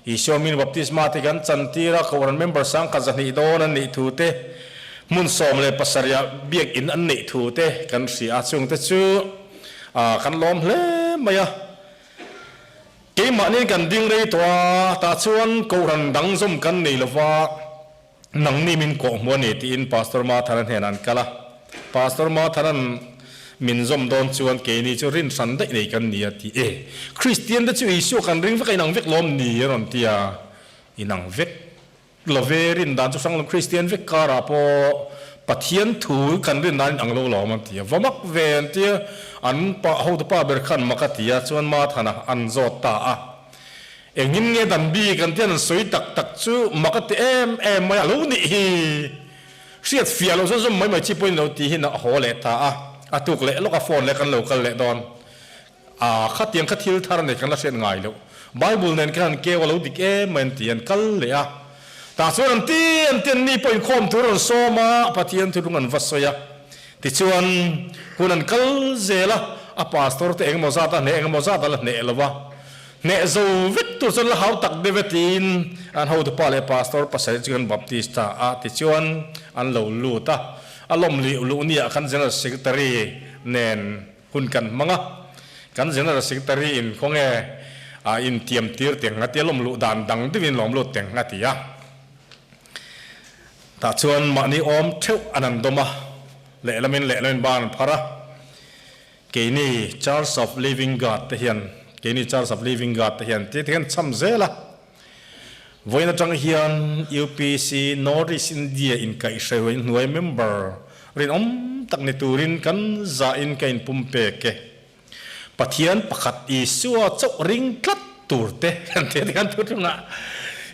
Isua min baptisma te kan chantir a, Kohhran member sangkhat zahnih dawn an neih thu te, hmun 17 ah biakinn an neih thu te kan hria a, chungte chu kan lawm hle mai a. Keimahni kan ding rei tawh a, tah chuan Kohhran dang zawm kan nei lo va, nangni min kawh hmu a ni tiin Pastor Mathana hnenah an kal a. Pastor Mathana'n min zawm dawn chuan keini chu rin hran daih nei kan ni a ti e. Kristian te chu Isua kan ring vek a inang vek lawm ni a rawn ti a, inang vek Love rin dan chu hrang lo Kristian vek karah pawh Pathian thu kan rin dan in ang lo lawm an ti a, va mak ve an ti a, an pa hotupa ber khan mak a ti a, chuan Mathana an zawt ta a, engin nge dan bik an tian an sawi tak tak chu mak a ti em em mai a, lo nih hi hriat fiah loh chuan zawm mai mai chi pawhin lo ti hin a haw leh ta a, a tuk leh lawk a phone leh kan lo kal leh dawn. A, khatiang kha thil thar nei kan la hriat ngai loh. Bible nen khan an keu a lo dik em mai an ti, an kal leh a. Tah chuan an ti an ti an ni pawh inkhawm tur an sawm a, Pathian thilrung an va sawi a. Tichuan, hun an kal zel a, a pastor te engemaw zat a hneh engemaw zat a la hneh lo va. Hneh zo vek tur chuan la hau tak deuh e tiin an hotupa leh pastor pasarih chu kan baptist ta a, tichuan an lo lut a. A lawm lih luh niah khan General Secretary nen Hun kan hmang a, kan General Secretary in khawnge a intiam tir teng a tia lawm luh dan dang deuhin lawm lut teng a ti a. Tah chuan mahni awm theuh an an dawm a, lehlamin lehlamin ban an phar a. Keini Church of Living God te hian, keini Church of Living God te hian ti hian cham zel a. Vawiin atang hian UPC North East India inkaihhreuh inhnuai member rinawm tak ni turin kan zahin ka inpumpek e. Pathian pakhat Isua chauh ring tlat tur te kan ti a ti kan thuthlungah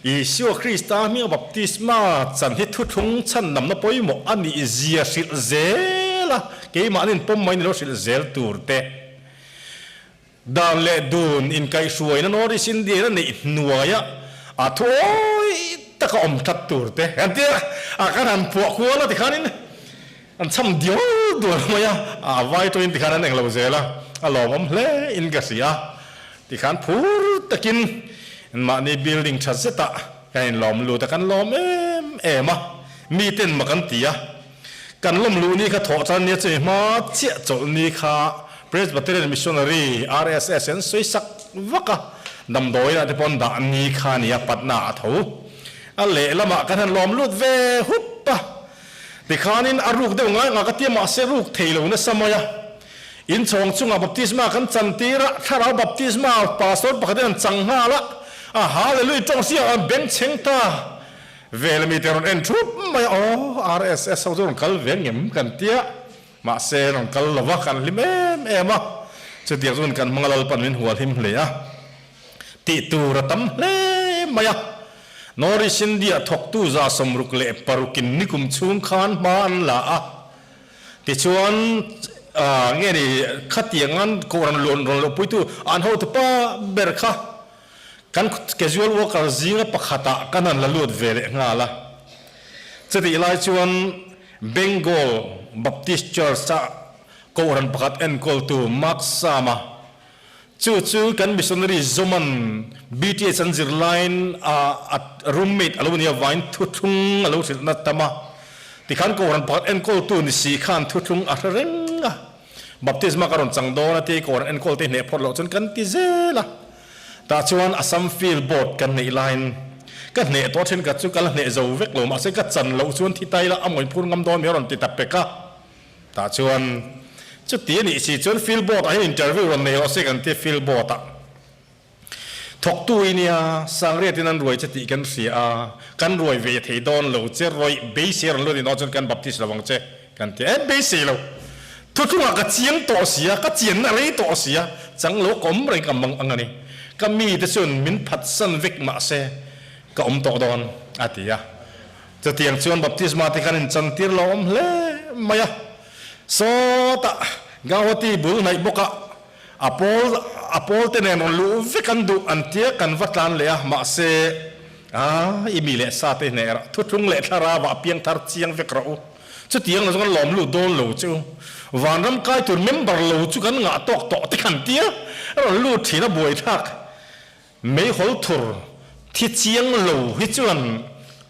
Isua Krista hminga baptisma chan hi thuthlung chhandamna pawimawh a nih zia hrilh zel a, keimahni inpawm mai ni lo hrilh zel tur te. Dan leh dun inkaihhruaina North East Indian a neih hnuaia a thuawi taka awm tlat tur te an ti a, a kan han phuah kual a tikhanin an cham dial dual mai a, a vai tawhin tikhan an englo zel a, a lawmawm hle in ka hria a, tikhan phur takin mahni building tha zetah kan inlawm lut a, kan lawm em em a, miten mak an ti a. Kan lawm luh ni kha thawh tan nia chumi hma chiah chawlh ni kha Presbyterian Missionary RSS an sawi sak vak a, damdawiin ah te pawh an dah ni kha nia Patna a tho. A lehlamah kan han lawm lut ve hup a, tikhanin a ruk deuh ngai ngah ka tia mahse ruk thei lo nasa mai a. Inchhawng chungah baptisma kan chan tir a, thlarau baptisma pastor pakhatin an chang nghal a, a hallelujah tawng siah an bengchheng ta. Vel mi te rawn en thup mai a, aw RSS ho chu rawn kal ve ngem kan tia, mahse rawn kal lo va, kan hlim em em a, chutiang chuan kan hmanga Lalpan min hual hlim hle a, tih tur a tam hle mai a. North East India thawktu 66 in nikum chhung khan hma an la a, tichuan nge ni khatiang an kohhran luan rawn lohpuitu an hotupa ber kha, Kan casual worker zinga pakhatah kan han la lut ve leh nghal a. Chutih lai chuan Bengal Baptist Church-a kohhran pakhat enkawltu Mark Sama, chu chu kan missionary Zoman BTH an zir laiin a roommate a lo nih avangin thuthlung a lo hrilh na tam a. Tikhan kohhran pakhat enkawltu ni si khan thuthlung a hre reng a. Baptisma ka rawn chang dawn a ti, kohhran enkawlte hneh phawt loh chuan kan ti zel a. Tah chuan Assam Field Board kan neih laiin ka hneh tawh thenkhat chu ka la hneh zo vek lo, mahse ka chan loh chuan thi tai la a mawin phur ngam dawn mi a rawn ti ta pek a. Tah chuan chuti a nih si chuan Field Board ah hian interview rawn nei rawh se kan ti Field Board ah thawktu i nia, Sangriatin an ruai che tih kan hria a, kan ruai ve thei dawn lo che, rawih beisei a rawn lut in aw chuan kan baptist lo ang che kan ti a, e beisei lo. Thuthlungah ka chiang tawh si a, ka chianna rei tawh si a, chang lo ka awm reng ka mang ang a ni. Ka mite chuan min phatsan vek mah se ka awm tawh dawn, a ti a. Chutiang chuan baptisma te khan inchantir lo awm hle mai a. Sawtah Gauhati bul hnaih bawkah a pawl a pawl te nen rawn luh vek an duh an tia kan va tlan leh a, mahse a i mi leh sa te hneh rah thuthlung leh thlarau ah piangthar chiang vek rawh u. Chutiang lo chu kan lawm lut dawn lo chu. Vanram kai tur member lo chu kan ngah tawk tawh te khan tia a rawn lut thin a buaithlak. Meihawl thur thi chiang lo hi chuan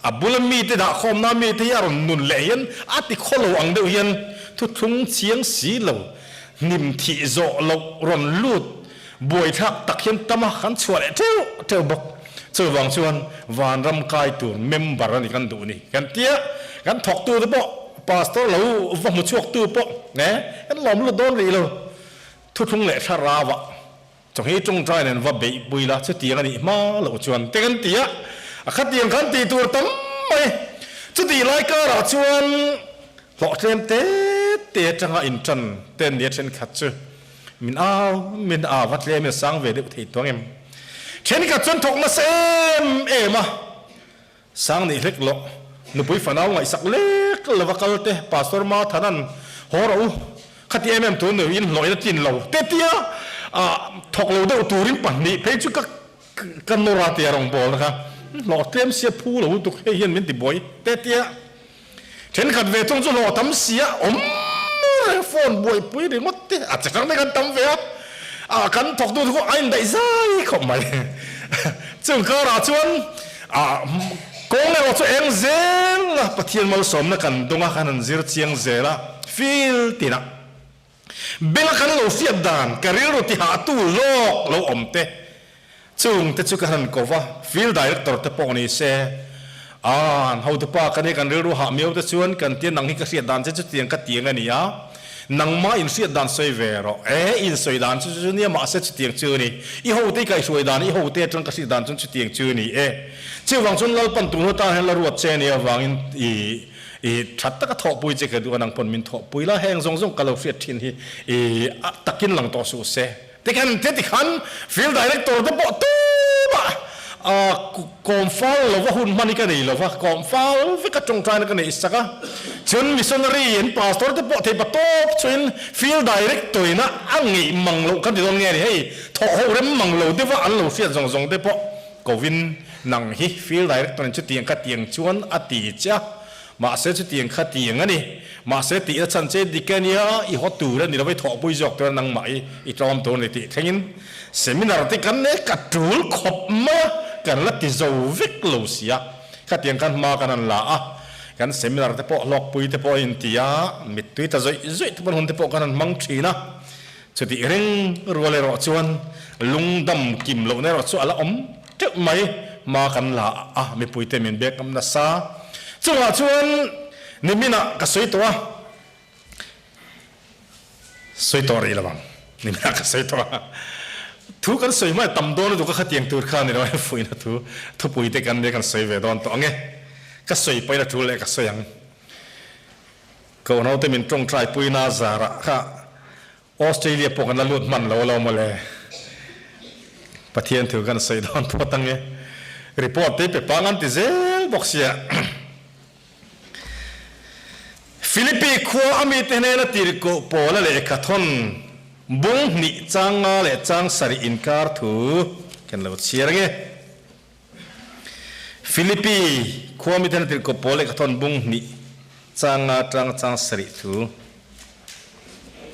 a bula mite dahkhawmna mite hi a rawn nun leh hian a ti khaw lo ang deuh hian thuthlung chiang si lo, hnim thih zawh loh rawn lut buaithlak tak hian tama kan chhuah leh teuh teuh bawk. Chuvang chuan vanram kai tur member a ni kan duh ni kan tia, kan thawktute pawh pastor lo va hmu chhuaktu pawh kan lawm lut dawn rih lo, thuthlung leh thlarau ah. Chawhmeh tawngtai nen va beih pui la, chutiang a nih hma loh chuan te kan ti a, a khatiang khan tih tur tam mai. Chutih lai karah chuan hlawh tlem te te atanga intan te nia thenkhat chu min au min au a, tlem in a sang ve deuh thei tuang em. Thenkhat chuan thawk nasa em em a, Sang nih hlek loh, nupui fanau ngaihsak lek lova kal te, Pastor Ma Thanan, haw rawh u, khati em em tun in hlawhin a tlin lo te tia thawk lo deuh turin pahnih phei chu ka ka nawr a tia rawngbawlna kha hlawh tlem sia phu lo lutuk hei hian min ti buai te tia thenkhat ve thung chu hlawh tam sia awm reng phone buaipui ringawt te a che hrang te kan tam ve a kan thawk tu te pawh a indaih zai khawp mai chung karah chuan A kawng erawh chu eng zel a, Pathian malsawmna kan dawng a, kan han zir chiang zel a, feel tinah beng a kan lo hriat dan, ka rilru tihahtu lawk lo awm te, chung te chu ka han ko va, field director te pawh ni se, a an hotupa ka nia kan rilru hah miau te chuan kan tia nang hi ka hriat dan che chutiang ka tiang a ni a, Nangmah in hriat dan sawi ve rawh. E, in sawi dan chu chu nia mahse chutiang chu a ni. I hote i kaihhruai dan, i hote atang ka hriat dan chuan chutiang chu a ni e. Chuvang chuan Lalpan tun hnu tan hian la ruat che a nih avangin i i that taka thawhpui che ka duh a, nang pawn min thawhpui la, heng zawng zawng ka lo hriat thin hi i a takin lang tawh suh se. Tikhan tikhan Field Director te pawh tumah kawm fal lova hun hman hi ka nei lova, kawm fal veka tawngtaina ka neih sak a. Chun Missionary an Pastor te pawh theipa tawp chuin Field Director ina a ngeih mang loh kan ti dawn nge ni hei, thawh ho rem mang lo deuha an lo hriat zawng zawng te pawh kovin nang hi Field Director in chutiang kha tiang chuan a ti che a. Mahse chutiang kha tiang a ni. Mahse tih a chhan che dik a nia, i haw tur a ni lo va, i thawhpui zawk tur a nangmah i i tlawm tur a ni tih thlengin seminar te kan nei ka tul khawp mai a, kan la ti zo vek lo si a. Khatiang khan hma kan han la a, kan seminar te pawh hlawkpui te pawh a inti a, mittui ta zawih zawih te pawn hun te pawh kan han hmang thin a. Chutih reng rual erawh chuan lungdam kim lohna erawh chu a la awm teuh mai. Hma kan la a, mipuite min bek ngam nasa. Chungah chuan niminah ka sawi tawh a, sawi tawh rih lo ang, niminah ka sawi tawh a. Thu kan sawi hmai tam dawn lutuk a, khatiang tur kha ni lo e, fuihna thu thupuite kan nia kan sawi ve dawn tawh ang e. Ka sawi paina tul leh ka sawi ang. Kohnaute min tawngtaipui na zarah kha Australia pawh kan la lut hman lo lo mawle. Pathian thu kan sawi dawn phawt ange. Report te pe pang an ti zel bawk sia. Philippi khua a mite hnena tirhkoh Paula lehkha thawn bung hnih chang nga leh chang sarih inkar thu kan lo chhiar ange. Philippi khua mite hnena tirhkoh Paula lehkha thawn bung hnih chang nga tang chang sarih thu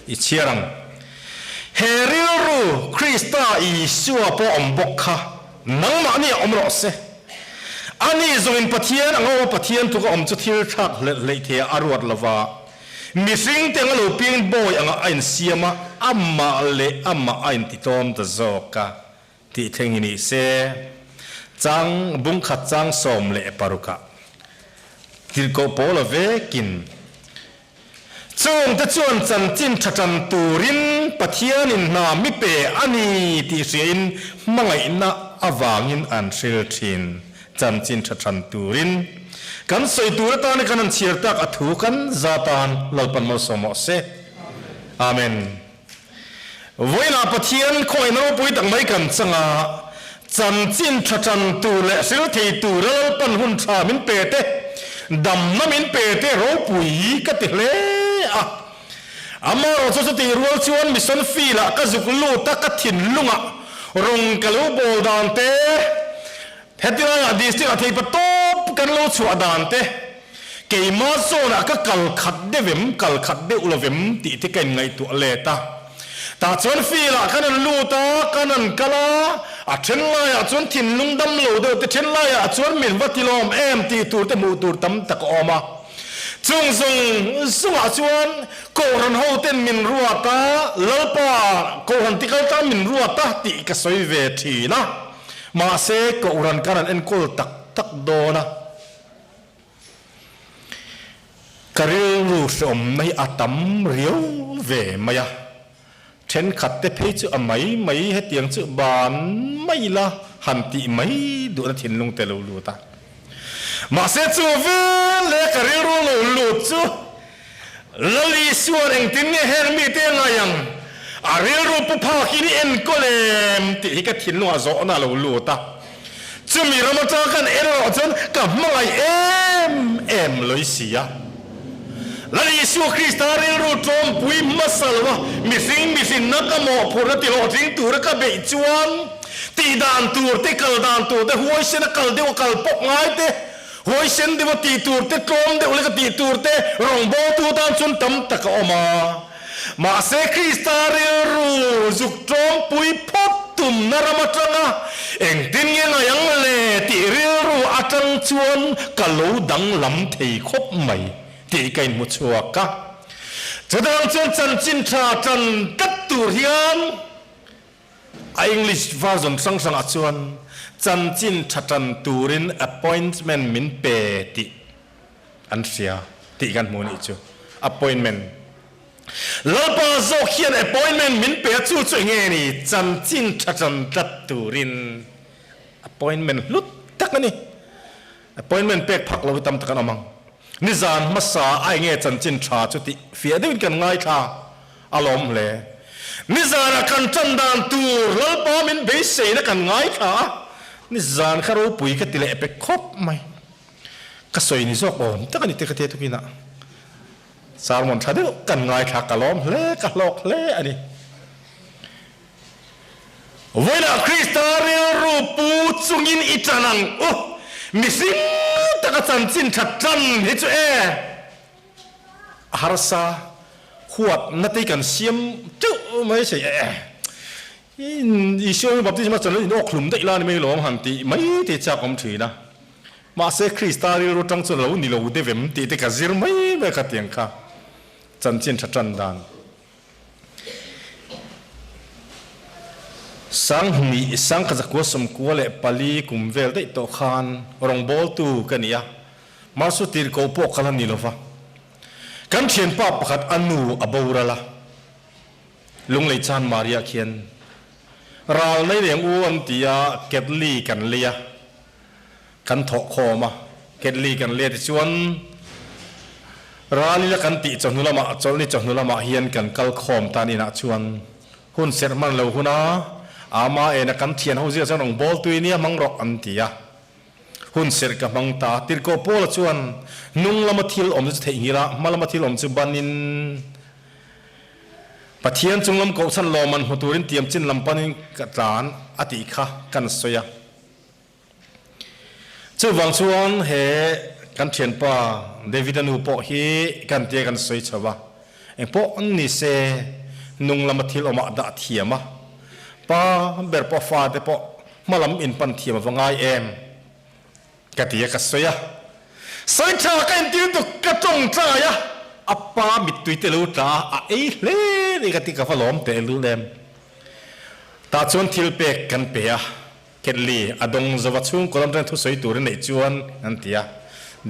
i chhiar ang. He rilru Krista Isua pawh awm bawk kha nangmahni ah awm rawh se. Ani zawngin Pathian anga awm a Pathian tluk a awm chu thil thlak hlelh hleih thei ah a ruat lova, mihring te anga lo piang bawi anga a insiam a, amah leh amah a intitlawm ta zawk a tih thleng hi ni se. Chang bungkhat chang 16 ah tirhkoh Paula vekin Chungte chuan chanchin tha tan turin Pathianin hna mi pe a ni tih hriain hmangaihna avangin an hril thin. Chanchin tha tan turin kan sawi tur atana kan han chhiar tak a thu kan za tan Lalpan malsawm rawh se. Amen. Vawiinah Pathian khawngaihna ropui tak mai kan chang a, chanchin tha tan tur leh hril thei tura Lalpan hun tha min pe te, damna min pe te ropui ka ti hle a. Amaherawh chu chutih rual chuan mission field ah ka zuk lut a, ka thinlungah rawng ka lo bawl dan te, Hetilaiah district ah theipa tawp kan lo chhuah dan te, Keimah zawnah ka kal khat deuh em, kal khat deuh lo vem tih te ka inngaihtuah let a. Tah chuan field ah kan han lut a, kan han kal a, a then laiah chuan thinlung dam lo deuh te then laiah chuan min va tilawm em tih tur te hmuh tur tam tak a awm a. Chung zawng zawngah chuan Kohhran hoten min ruat a, Lalpa Kohhran tikal tan min ruat a tih ka sawi ve thin a. Mahse Kohhran kan han enkawl tak tak dawn a. Ka rilru hreawmna hi a tam riau ve mai a, thenkhat te phei chu a mai mai hetiang chu ban mai ila han tih mai duhna thinlung te lo lut a. Mahse chu vel leh ka rilru lo lut chu Lal Isuan engtin nge heng mite a ngai ang? A rilru pu phakin i enkawl em? tih hi ka thinlungah zawhna a lo lut a. Chumi ram atanga kan en erawh chuan ka hmangaih em em lawih si a. Lal Isua Krista rilru tlawmpui hmasa lo a, mihring mihrinna ka mawhphurhna tihlawhtling tura ka beih chuan tihdan tur te, kal dan tur te, huaisena kal deuh a kal pawp ngai te, Huaisen deuha tih tur te, tlawm deuh leka tih tur te rawngbawltu tan chuan tam tak a awm a. Mahse Krista rilru zuk tlawmpui phawt tumna ram atanga engtin nge ngai ang le tih rilru atang chuan ka lo danglam thei khawp mai tih ka inhmu chhuak a. Chutang chuan chanchin tha tan tlat tur hian A English version hrang hrangah chuan chanchin tha tan turin appointment min pe tih an hria tih kan hmu nih chu. Appointment. Lalpa zawk hian appointment min pe a chu chu enge ni? Chanchin tha tan tlat turin appointment hlut tak a ni. Appointment pek phak lo hi tam tak an awm ang. Nizan hmasa a enge chanchin tha chu tih fiah deuhin kan ngaithla a lawm hle. Nizanah kan tan dan tur Lalpa min beiseina kan ngaithla a, nizan kha ropui ka ti leh pek khawp mai. Ka sawi ni zawk awm tak a ni te ka tia tukinah sermon tha deuh kan ngaithla ka lawm hle, ka hlawk hle a ni. Vawiinah Krista rilru pu chungin i tan ang u, mihring taka chanchin tha tan hi chu e! A harsa huatna te kan siam teuh mai sei e. Isua hi baptisma chan in awk hlum daih la ni mai lawm han tih mai te chak awm thin a. Mahse Krista rilru tang chuan lo ni lo deuh em tih te ka zir mai mai kha tiang kha chanchin tha tan dan. Sanghnih Sangkazakua 94 kum vel daih tawh khan rawngbawltu ka ni a, Marsu tirhkoh pawh ka la ni lova. Kan thianpa pakhat a nu a boral a, Lunglei chan Maria khian ral nei reng u an ti a, ketli kan lei a, Kan thawh khawm a, ketli kan let chuan ral ila kan tih chawhnu lamah, chawlhni chawhnu lamah hian kan kal khawm tan inah chuan hun serh hman lo hun a, ama ena kan thian ho zia chuan rawn bawl tui nia hmang rawh an ti a. Hun serh ka hmang ta. Tirhkoh Paula chuan hnung lama thil awm chu theihnghilh a, hma lama thil awm chu banin Pathian chung lam kohchhan lawmman hmu turin tiamchin lam panin ka tlan a tih kha kan sawi a. Chuvang chuan he kan thianpa David-a nu pawh hi kan tia kan sawi chho a, engpawh ni se nung lama thil awmah dah thiam a, pa ber pawh fate pawh hma lam inpan thiam a va ngai em ka ti a ka sawi a. Sawi tha ka intir tuk ka tawngtai a, a pa mittui te lo tla a, a ei hle ni ka ti ka va lawm teh lul em. Tah chuan thil pek kan pe a. Ketli, a dawng zova chhungkaw lam atangin thusawi tur i neih chuan an ti a.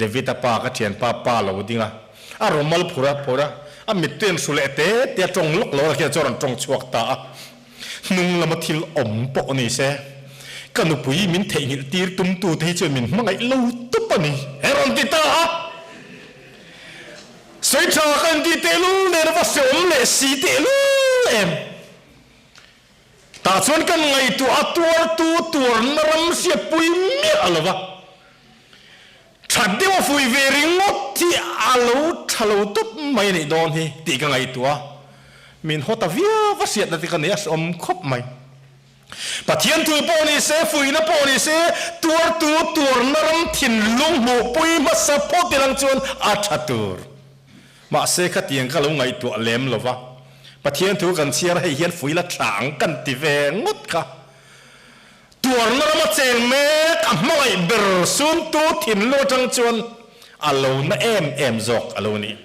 David-a pa ka thianpa pa lo ding a, a rawmal phur a phur a, a mittui an hru leh te te a, tawng lawk lo a khian chuan a rawn tawng chhuak ta a. Hnung lama thil awm pawh ni se, ka nupui min theihnghilh tir tumtu te hi chuan min hmangaih lo tawp a ni, he rawn ti ta a. Sawi tha ka inti tehlul nen a va hreawm leh si tehlul em. Tah chuan kan ngaihtuah a tuartu tuarna ram hriatpui miah a lo va, tha deuh a fui ve ringawt hi a lo tha lo tawp mai a nih dawn hi tih ka ngaihtuah a, min haw ta viau a hriatna te ka nei a hrehawm khawp mai. Pathian thu pawh ni se, fuihna pawh ni se, tuartu tuarna ram thinlung hmuhpui hmasa phawt ilang chuan a tha tur. Mahse khatiang ka lo ngaihtuah lem lo va, Pathian thu kan chhiar hei hian fuih la tha ang kan ti ve ngawt kha. Tuarna rama cheng mek a hmangaih ber suntu thinlung atang chuan a lo na em em zawk a lo ni.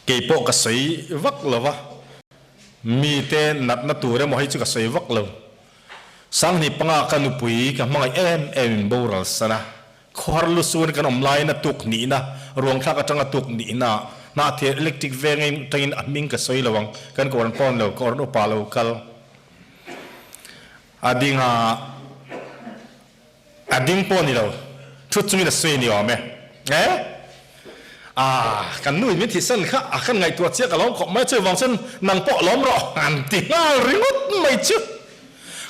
Kei pawh ka sawi vak lo va, mite natna tur emaw hei chu ka sawi vak lo. Sanghnih panga ka nupui ka hmangaih em em in boral san a, khawhar lusun kan awm laiin a tuk nihna, ruangthlak atanga tuk nihna, hnahthel electric veng atangin a hming ka sawi lo ang, kan kawr an pawn lo, kawr an upa lo kal a ding a. A ding pawh ni lo, thut chungin a sawi ni awm e. E? Ah, kan nu in min thihsan kha a kan ngaihtuah chiah ka lawm khawp mai chuvang chuan nang pawh lawm rawh an ti nghal ringawt mai chu.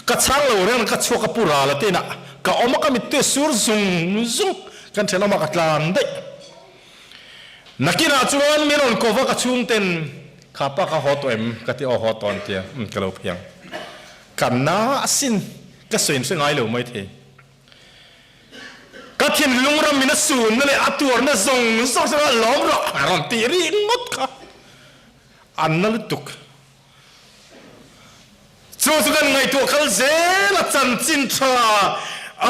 Ka chhang lo reng ka chhuak a pu ral a tinah ka awm a ka mittui a sur zung zung kan thenawmah ka tlan daih. Nakinah chuan min rawn kawva ka chhungten kha pa kha haw tawh em ka ti aw haw tawh an tia umm ka lo phiang. Ka na asin ka sawi hre ngai lo maithei. Ka thinlung ram in a sunna leh a tuarna zawng zawng chu a lawm rawh a rawn tih rih ngawt kha a na lutuk. Chu chu kan ngaihtuah kal zel a chanchin tha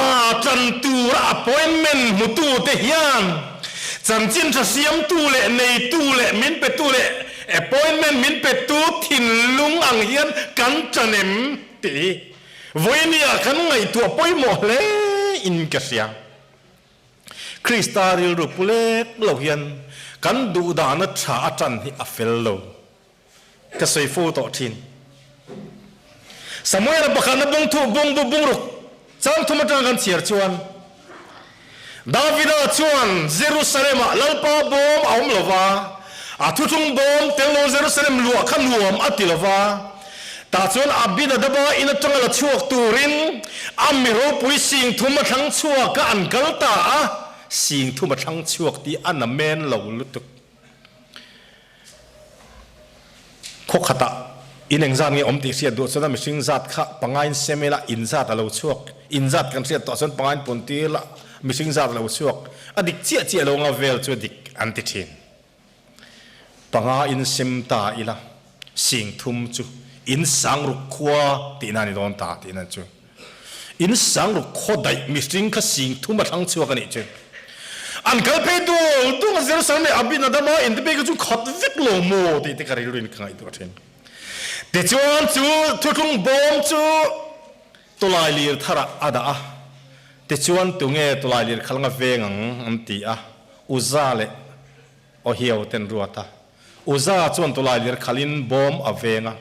a tan tura appointment hmutute hian chanchin tha siamtu leh neitu leh min petu leh appointment min petu thinlung ang hian kan tan em tih Vawinia kan ngaihtuah pawimawh hle in ka hria. Krista rilru pu lek lo hian kan duhdahna tha a tan hi a fel lo. Ka sawi fo tawh thin. Samuela pakhatna bung thuh bung bu bung ruk chang thum atanga kan chhiar chuan Davida chuan Jerusalem-ah Lalpa bawm a awm lo va, a thuthlung bawm tel lo Jerusalem luah kha nuam a ti lo va. Tah chuan Abinadaba in atanga la chhuak turin a mi ropui sing thum a thlang chhuak a an kal ta a, sing thum a thlang chhuak tih a na men lo lutuk. Khaw khatah in engzat nge awm tih hriat duh chuan a mihring zat kha pangain sem ila in zat a lo chhuak, in zat kan hriat tawh chuan pangain pun tir la mihring zat a lo chhuak, a dik chiah chiah lo anga vel chu a dik an ti thin. Panga in sem ta ila sing thum chu in sang ruk khua tihna a ni dawn ta tihna chu. In sang ruk khaw daih mihring kha sing thum a thlang chhuak a nih chu. An kal phei dul dul a Jerusalem leh Abinadaba in te pek chu khat vek lo maw tih te ka rilru in ka ngaihtuah thin. Tichuan chu thuthlung bawm chu tawlai lir tharah a dah a, tichuan tunge tawlai lir khalanga veng ang an ti a, Uza leh Ohio ten ruat a, Uza chuan tawlai lir khalin bawm a veng a.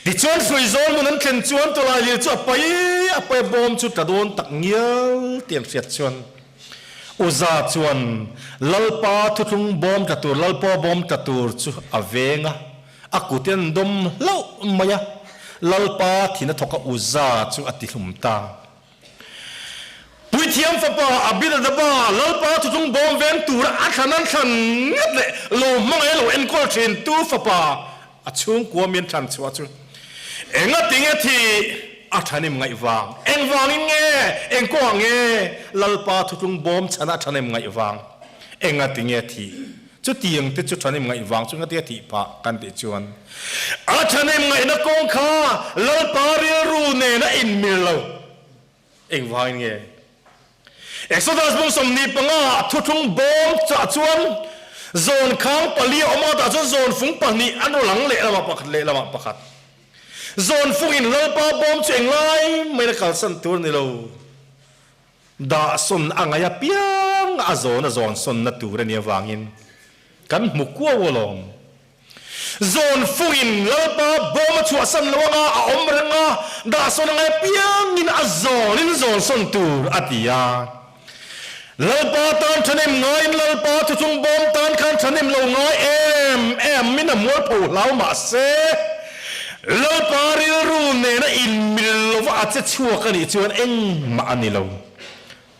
Tichuan hruaizawl hmun an thlen chuan tawlai lir chu a pai a pai a bawm chu tla dawn tak ngial tih an hriat chuan Uza chuan Lalpa thuthlung bawm tla tur Lalpa bawm tla tur chu a veng a, a kut in an dawm hlauh mai a, Lalpa thin a thawk a Uza chu a tihlum ta. Puithiam fapa Abinadaba Lalpa thuthlung bawm veng tura a thlan an thlan ngat leh lo hmangaih lo enkawl thin tu fapa a chhungkua mian thlan chhuah chu engatinge thi a thanem ngaih vang? Engvangin nge? Engkawngah nge Lalpa thuthlung bawm chhana a thanem ngaih vang? Engatinge thi? Chutiang te chu thanem ngaih vang chu engatinge thih phah kan tih chuan a thanem ngaihna kawng kha Lalpa rilru nen a inmil lo. Engvangin nge? Exodus bung 25 ah thuthlung bawm chah chuan zawn khang pali a awm a, tah chuan zawn fung pahnih an raw lang lehlamah pakhat lehlamah pakhat. Zawn fungin Lalpa bawm chu englai maiin a kalsan tur a ni lo. Dah sawn a ngaih apiang a zawn a zawn sawnna tur a nih avangin kan hmu kuau alawm. Zawn fungin Lalpa bawm a chhuahsan lo anga a awm reng a, dah sawn a ngaih apiangin a zawnin zawn sawn tur a ti a. Lalpa tan thahnem ngaiin Lalpa thuchung bawm tan khan thahnem lo ngai em em min a mualpho hlau mah se, Lalpa rilru nena inmil lova a che chhuak a nih chuan engmah a ni lo.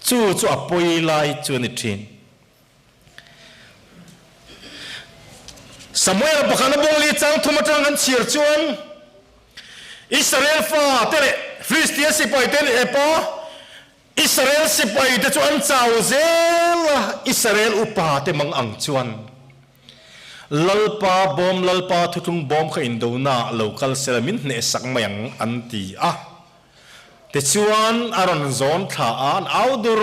Chu chu a pawi lai chu a ni thin. Samuel-a pakhatna bawngli chang thum atang kan chhiar chuan. Israel fate leh Filistia sipaite an ep a, Israel sipaite chu an chau zel a, Israel upate mang ang chuan Lalpa bawm, Lalpa thuthlung bawm kha indonaah lo kal sela min hnehsak mai ang an ti a. Tichuan a rawn zawn thla a, an au dur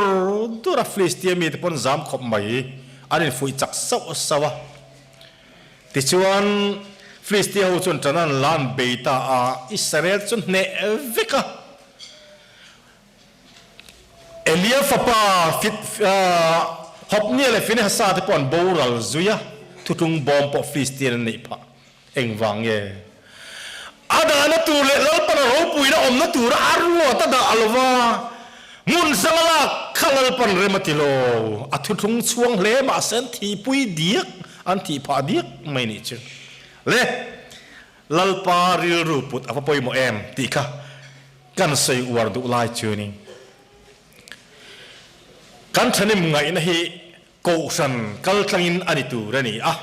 dur a, Filistia mite pawn zam khawp mai, an infuih chak sauh sauh a. Tichuan, Filistia ho chuan ṭan an la an bei ta a, Israel chu hneh vek a. Elia fapa Hopnia leh Finehasa te pawh an boral zui a, thutlung bawm pawh Filistia an neih phah. Engvang nge? A dahna tur leh Lalpana ropuina awmna tura a ruat a dah lo va, hmun hranga lak kha Lalpan rem a ti lo. A thuthlung chhuang hle mahse an thihpui diak, an thih phah diak mai nih chu. Le, Lalpa rilru put a va pawimawh em tih kha kan sawi uar duh lai chu ni. Kan thanim ngaihna hi Kohhran kal tlangin a ni tur a ni a.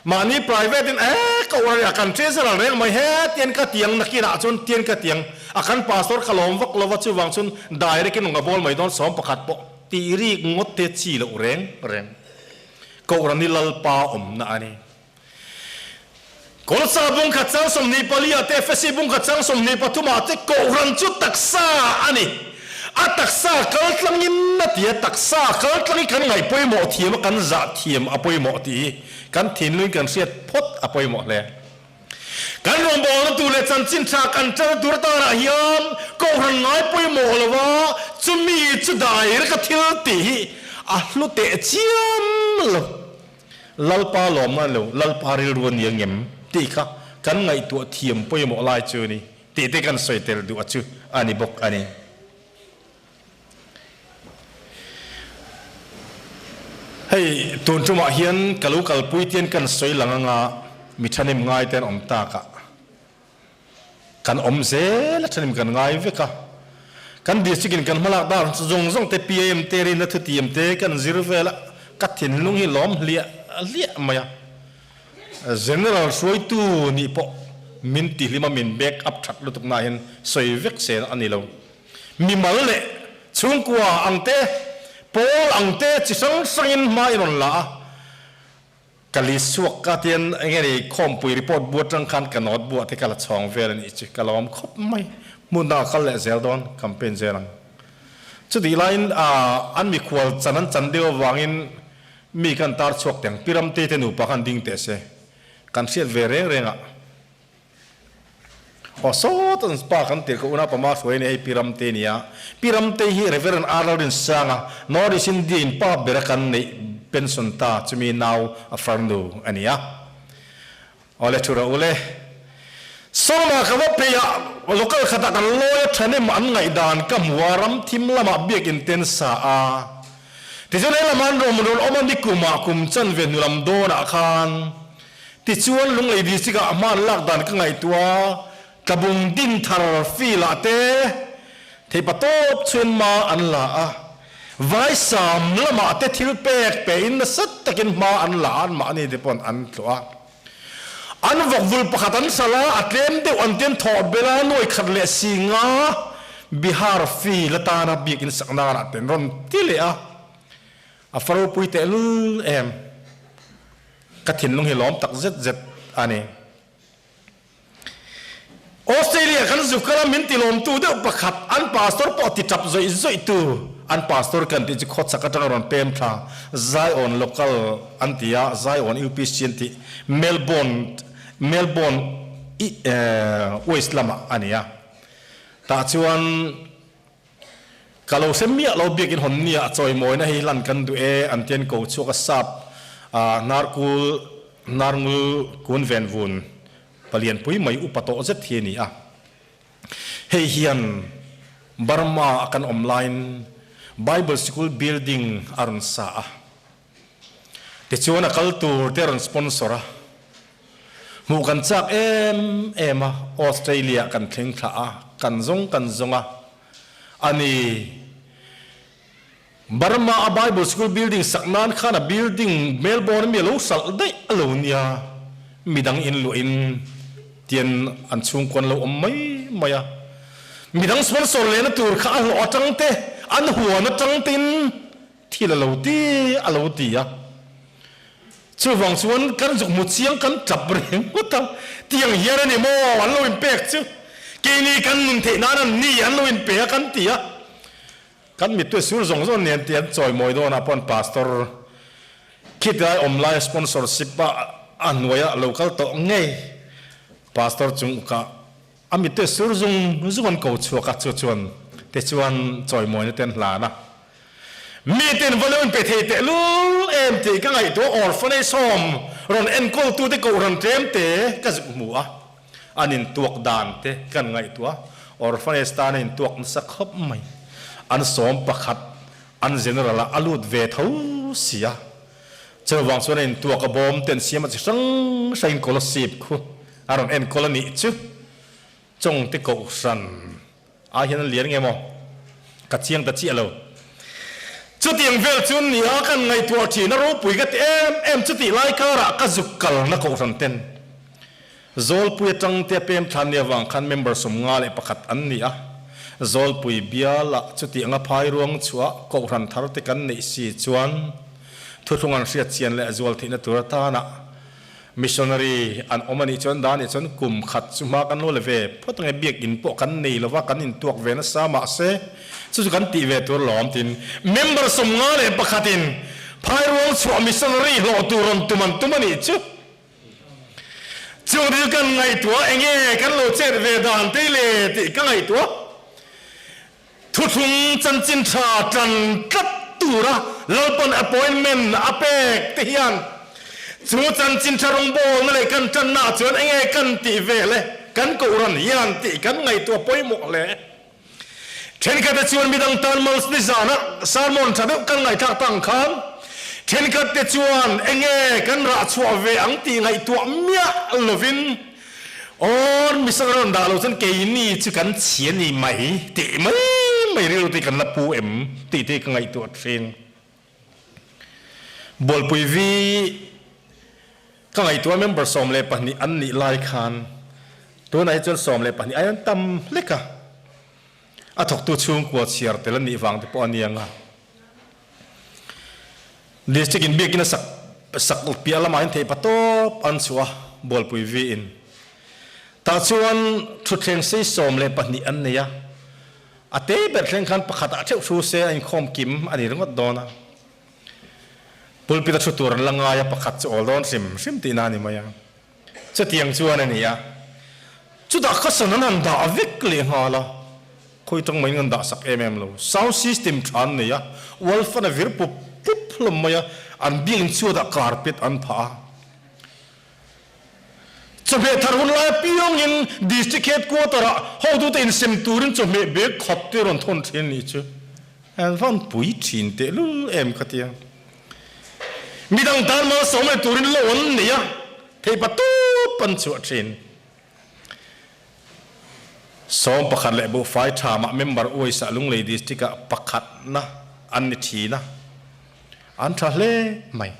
Mahni private in eh Kohhran a kan treasurer reng mai he tian ka tiang nakinah chuan tian ka tiang a kan pastor ka lawm vak lova chuvang chuan direct in rawn ka bawl mai dawn sawm pakhat pawh tih rik ngawt te chi loh reng reng. Kohhran hi Lalpa awmna a ni. Kawlsa bungkhat chang 24 ah te Efesi bungkhat chang 23 ah te Kohhran chu taksa a ni. A taksa kal tlangin a ti a, taksa kal tlang hi kan ngaih pawimawh thiam a, kan zah thiam a pawimawh tih hi kan thinlungin kan hriat phawt a pawimawh hle. Kan rawngbawlna tur leh chanchin tha kan ṭan tur atanah hian Kohhran ngai pawimawh lo a, chumi chu dairek a thil tih hi a hlu teh chiam lo. Lalpa lawmna a ni lo, Lalpa rilru a ni angem tih kha kan ngaihtuah thiam pawimawh lai chu a ni tih te kan sawi tel duh a chu a ni bawk a ni. Hei tun tumah hian ka lo kalpui tian kan sawi lang anga mi thahnem ngai te an awm tak a. Kan awm zel a thenim kan ngai vek a. Kan district in kan hmalak dan zawng zawng te PAM te rinna thutiam te kan zir vel a, ka thinlung hi lawm hliah hliah mai a. General hruaitu nih pawh min tihlim a min back up that lutuk na hian sawi vek se a ni lo. Mimal leh chhungkua ang te, pawl ang te chi hrang hrangin hma i rawn la a. Ka list chhuak ka tian enge ni khawmpui report bu atang khan ka note buah te ka la chhawng vel a nih chu ka lawm khawp mai. Hmun dangah kal leh zel dawn campaign zel ang. Chutih laiin an mikhual chan an chan deuh avangin mi kan tar chhuak teng Pi Ramtei te nupa khan ding teh se kan hriat ve reng reng ah. Aw sawt an pa kan tirh ka unau pama hruai a ni hei Pi Ramtei nia. Pi Ramtei hi Reverend R Lalrinsanga North East India in pa bera kan neih pension ta chumi nau a farnu a ni a. Aw le thu rawh u le. Sawma ka va phei a local khatah kan lawi a thahnem an ngaihdan ka hmu a ram thim lamah biakin ten sa a. Tichuan he lamah an rawm rawn awm a nikumah kum chanve hnulam dawnah khan Tichuan Lunglei District ah hman lak dan ka ngaihtuah a, Tlabung din thar field ah te theipa tawp chhuin hma an la a, Vaisam lamah te thil pek pe in nasa takin hma an la a, anmahni te pawn an tluah a. An vawkvul pakhat an hralh a, a tlem deuh an tian thawh belh a, nuai khat leh si nga Bihar field atana biakin sak nanah te an rawn ti leh a, a fa ropui tehlul em. Ka thinlung hi lawm tak zet zet a ni. Australia kan zuk kal a min ti lawmtu deuh pakhat an pastor pawh ti tap zawih zawih tu an pastor kan tih chu khawchhak atanga rawn pem thla Zion local an ti a Zion UPC an tih Melbourne Melbourne West lamah a ni a tah chuan Ka lo hre miah lo biakin hawn nia a chawimawina hei hlan kan duh e an tian ko chhuak a sap a hnarkul hnarngul kun ven vun palian pui mai upa tawh zet hi a ni a. Hei hian Burma a kan awm laiin Bible Sikul building a rawn sa a. Tichuan a kal tur te a rawn sponsor a. Hmuh kan chak em em a, Australia kan thleng thlah a, kan zawng kan zawng a, a ni. Burma a Bible School building sak nan khan a building Melbourne ami a lo hralh daih a lo nia, midang in luah in. Tian an chhungkuan lo awm mai mai a. Midang sponsor lehna tur kha a hlawh atang te, an huan atang tein thil a lo ti a lo ti a. Chuvang chuan kan zuk hmu chiang kan tap reng ngawt a, tiang hian a ni maw an lo inpek chu, keini kan nun theih nan an ni an lo inpe a kan ti a. Kan mittui sur zawng zawng nen tih an chawimawi dawnah pawh an pastor khitilai awm laia sponsorship a a hnuaia lo kal tawh ngei pastor chung ukah a mittui sur zung zung an ko chhuak a, chu chuan te chuan chawimawina te an hlan a. Miten va lo inpe thei tehlul em tih ka ngaihtuah orphanage home rawn enkawltute kohhran tlem te ka zuk hmu a. An intuak dan te kan ngaihtuah a, orphanage tan a intuak nasa khawp mai. An sawm pakhat an general ah a lut ve tho si a, chuvang chuan a intuak a bawm te an siam a chi hrang hrang in Kolasib khu a rawn enkawl a nih chu Chawngte Kohhran ah hian an lian nge maw ka chiang ta chiah lo. Chutiang vel chu nia kan ngaihtuah thin a ropui ka ti em em chutih lai karah ka zuk kalna Kohhran ten Zawlpui atang te a pem thlan nia vang khan member 51 an ni a, Zawlpui bialah chuti anga phai ruang chhuah Kohhran thar te kan neih si chuan thuthlung an hriat chian leh zual theihna tur atana missionary an awm a nih chuan dan nih chuan kum khat chu hma kan lo la ve phawt ange biakinn pawh kan nei lova kan intuak ve nasa mahse chu chu kan tih ve tur lawm tin member 51 in phai ruang chhuah missionary hlawh tur rawn tum an tum a nih chu. Chung thil kan ngaihtuah enge kan lo chet ve dan tei le tih ka ngaihtuah. Thuthlung chanchin tha tan tlat tura Lalpan appointment a pek te hian chu chanchin tha rawngbawlna leh kan tanna ah chuan enge kan tih ve le kan kohhran hian tih kan ngaihtuah pawimawh hle. Thenkhatte chuan midang tan mal nizana sermon tha deuh kan ngaihthlak tang khan thenkhatte chuan enge kan rah chhuah ve ang tih ngaihtuah miah lovin aw misang rawn dah lo chuan keini chu kan chhia ni mai tih mai mai rilru te kan la pu em tih te ka ngaihtuah thin. Bualpui vi ka ngaihtuah member 12 an nih lai khan tunah hi chuan 12 ai an tam hlek a, a thawktu chhungkua chhiar tel an nih vang te pawh a nia nga. District in biakin a sak sak piah lamah hian theih pa tawp an chhuah a, Bualpui vi in. Tah chuan thutthleng sei 12 an nei a. A te ber thleng khan pakhat ah theuh thu se a inkhawm kim a ni ringawt dawn a. Pulpit a thu tur an la ngai a, pakhat chu awl dawn hrim hrim tihna a ni mai a. Chutiang chuan a ni a, chutah khasan an han dah vek leh nghal a, khawi tang maiin an dah sak em em lo. Sound system tha an nei a, wall fan a vir pup pup hlawm mai a, an biakinn chhuatah carpet an phah a. Chawhmeh thar hun lai apiangin District Headquarter-ah hotute insem turin chawhmeh bag khat te rawn thawn thin nih chu an van pui thin tehlul em ka tia. Midang tan malsawm leh turin lo an nei a, theihpa tawp an chhuah thin. 11 leh buhfai tha mah member uaisa Lunglei District-ah pakhatna an ni thin a, an tha hle mai.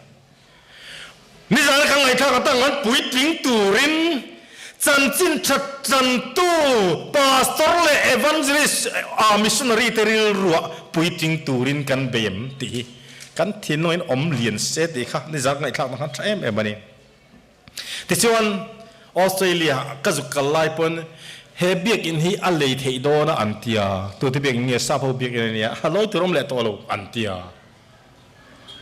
Nizan ka ngaihthlak atang an puitling turin chanchin tha tantu pastor leh evangelist ah missionary te rilruah puitling turin kan bei em tih hi kan thinlungin awm lian se tih kha nizan ka ngaihthlak na khan tha em em a ni. Tichuan Australia ka zuk kal lai pawn he biakinn hi a lei theih dawn a an tia, tute biakinn nge sap ho biakinn a nia, a lawi tur awm leh tawh lo an tia.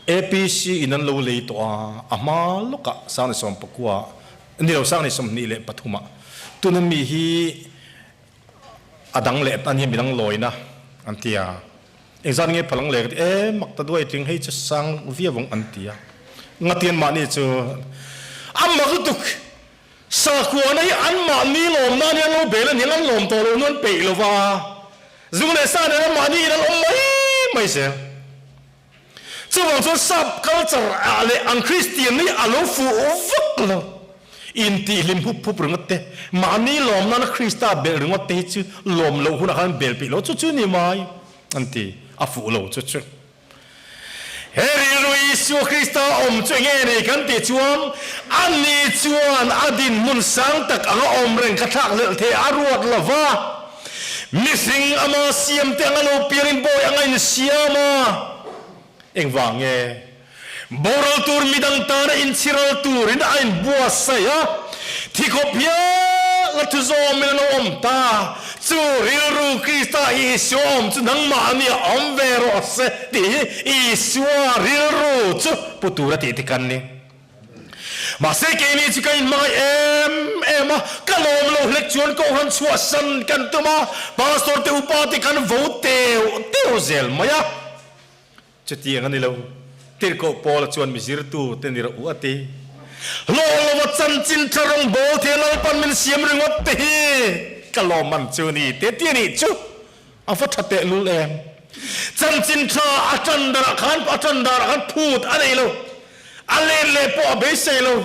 APC in an lo lei tawh a, a hma lawkah Sangni sawmpakua, ni lo Sangni 23 ah tuna mi hi a dang leh a nia midang lawina an ti a, engzat nge phalang leh ka ti e mak ta duai tling hei chu sang viau ang an ti a, ngatian mahni chu a mak lutuk sakhuana hi an mahni lawm nan hian lo bel a ni ang an lawm tawh lo nu an peih lova zu leh sa nen an mahni in an awm mai mai zel. Chuvang chuan sap culture ah leh ang Kristian hi a lo fuh vak lo. Intihhlim hup hup ringawt te, mahni lawm nana Krista belh ringawt te hi chu lawm loh hunah khan bel peih lo chu chu ni mai an ti, a fuh lo chu chu. He rilru i. Isua Krista awm chu enge ni kan tih chuan ani chuan a dinhmun sang tak anga awm reng kha thlak hlelh thei a ruat lo va. Mihring ama siam te anga lo piangin bawi anga insiam a. Engvang nge? Boral tur midang tana inchhiral turin a inbuatsaih a, thi khawp hial a thu zawmin a lo awm ta. Chu rilru Krista Isua awm chu nangmah nia awm ve rawh se tih hi Isua rilru chu pu tura tih te kan ni. Mahse keini chu ka inhmangaih em em a, ka lawm lo hlek chuan Kohhran chhuahsan kan tum a, Pastor te upa te kan vo teuh teuh zel mai a. Chutiang a ni lo. Tirhkoh Paula chuan mi zirtu te ni rawh u a ti. Hlawh lova chanchin tha rawng bawl thei Lalpan min siam ringawt te hi ka lawmman chu ni te ti a nih chu a va tha tehlul em. Chanchin tha a tan darah khan a tan darah khan phut a nei lo. A let leh pawh a beisei lo.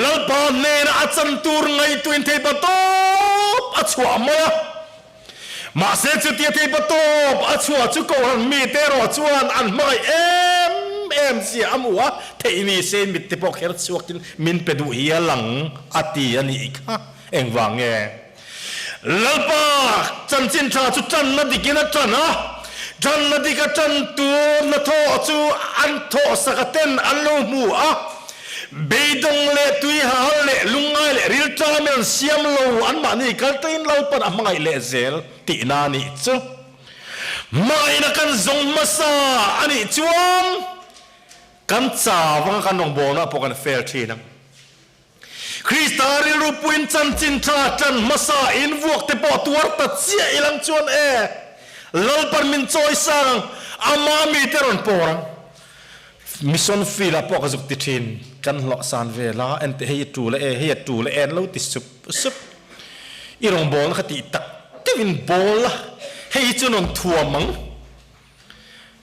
Lalpa hnena a chan tur ngaihtuin theipa tawp a chhuah mai a. Mahse chutia thei pa tawp a chhuah chu Kohhran mite erawh chuan an hmangaih em em zia a hmu a, theih ni se mitte pawh kher chhuakin min pe duh hial ang a ti a nih kha. Engvang nge? Lalpa chanchin tha chu tanna dikin a tan a, tanna dik a tan tur hnathawh chu an thawhsak a ten an lo hmu a, Beidawng leh tui hahal leh lungngai leh rilṭamin an siam lo, anmahni kaltaiin Lalpan a hmangaih leh zel tihna a nih chu. Hmangaihna kan zawng hmasa a nih chuan kan chau anga kan rawngbawlna pawh kan fel ṭhin ang. Krista rilru puiin chanchin ṭha ṭan hmasa in vuak te pawh tuar ta chiah ilang chuan e, Lalpan min chawi sang ang, ama mite rawn pawr ang. Mission field ah pawh ka zuk ti thin, kan hlawh san vel a, enteh hei i tul a e, hei a tul a e an lo ti sup sup. I rawngbawlna kha tih tak deuhin bawl a, hei hi chu rawn thuam ang.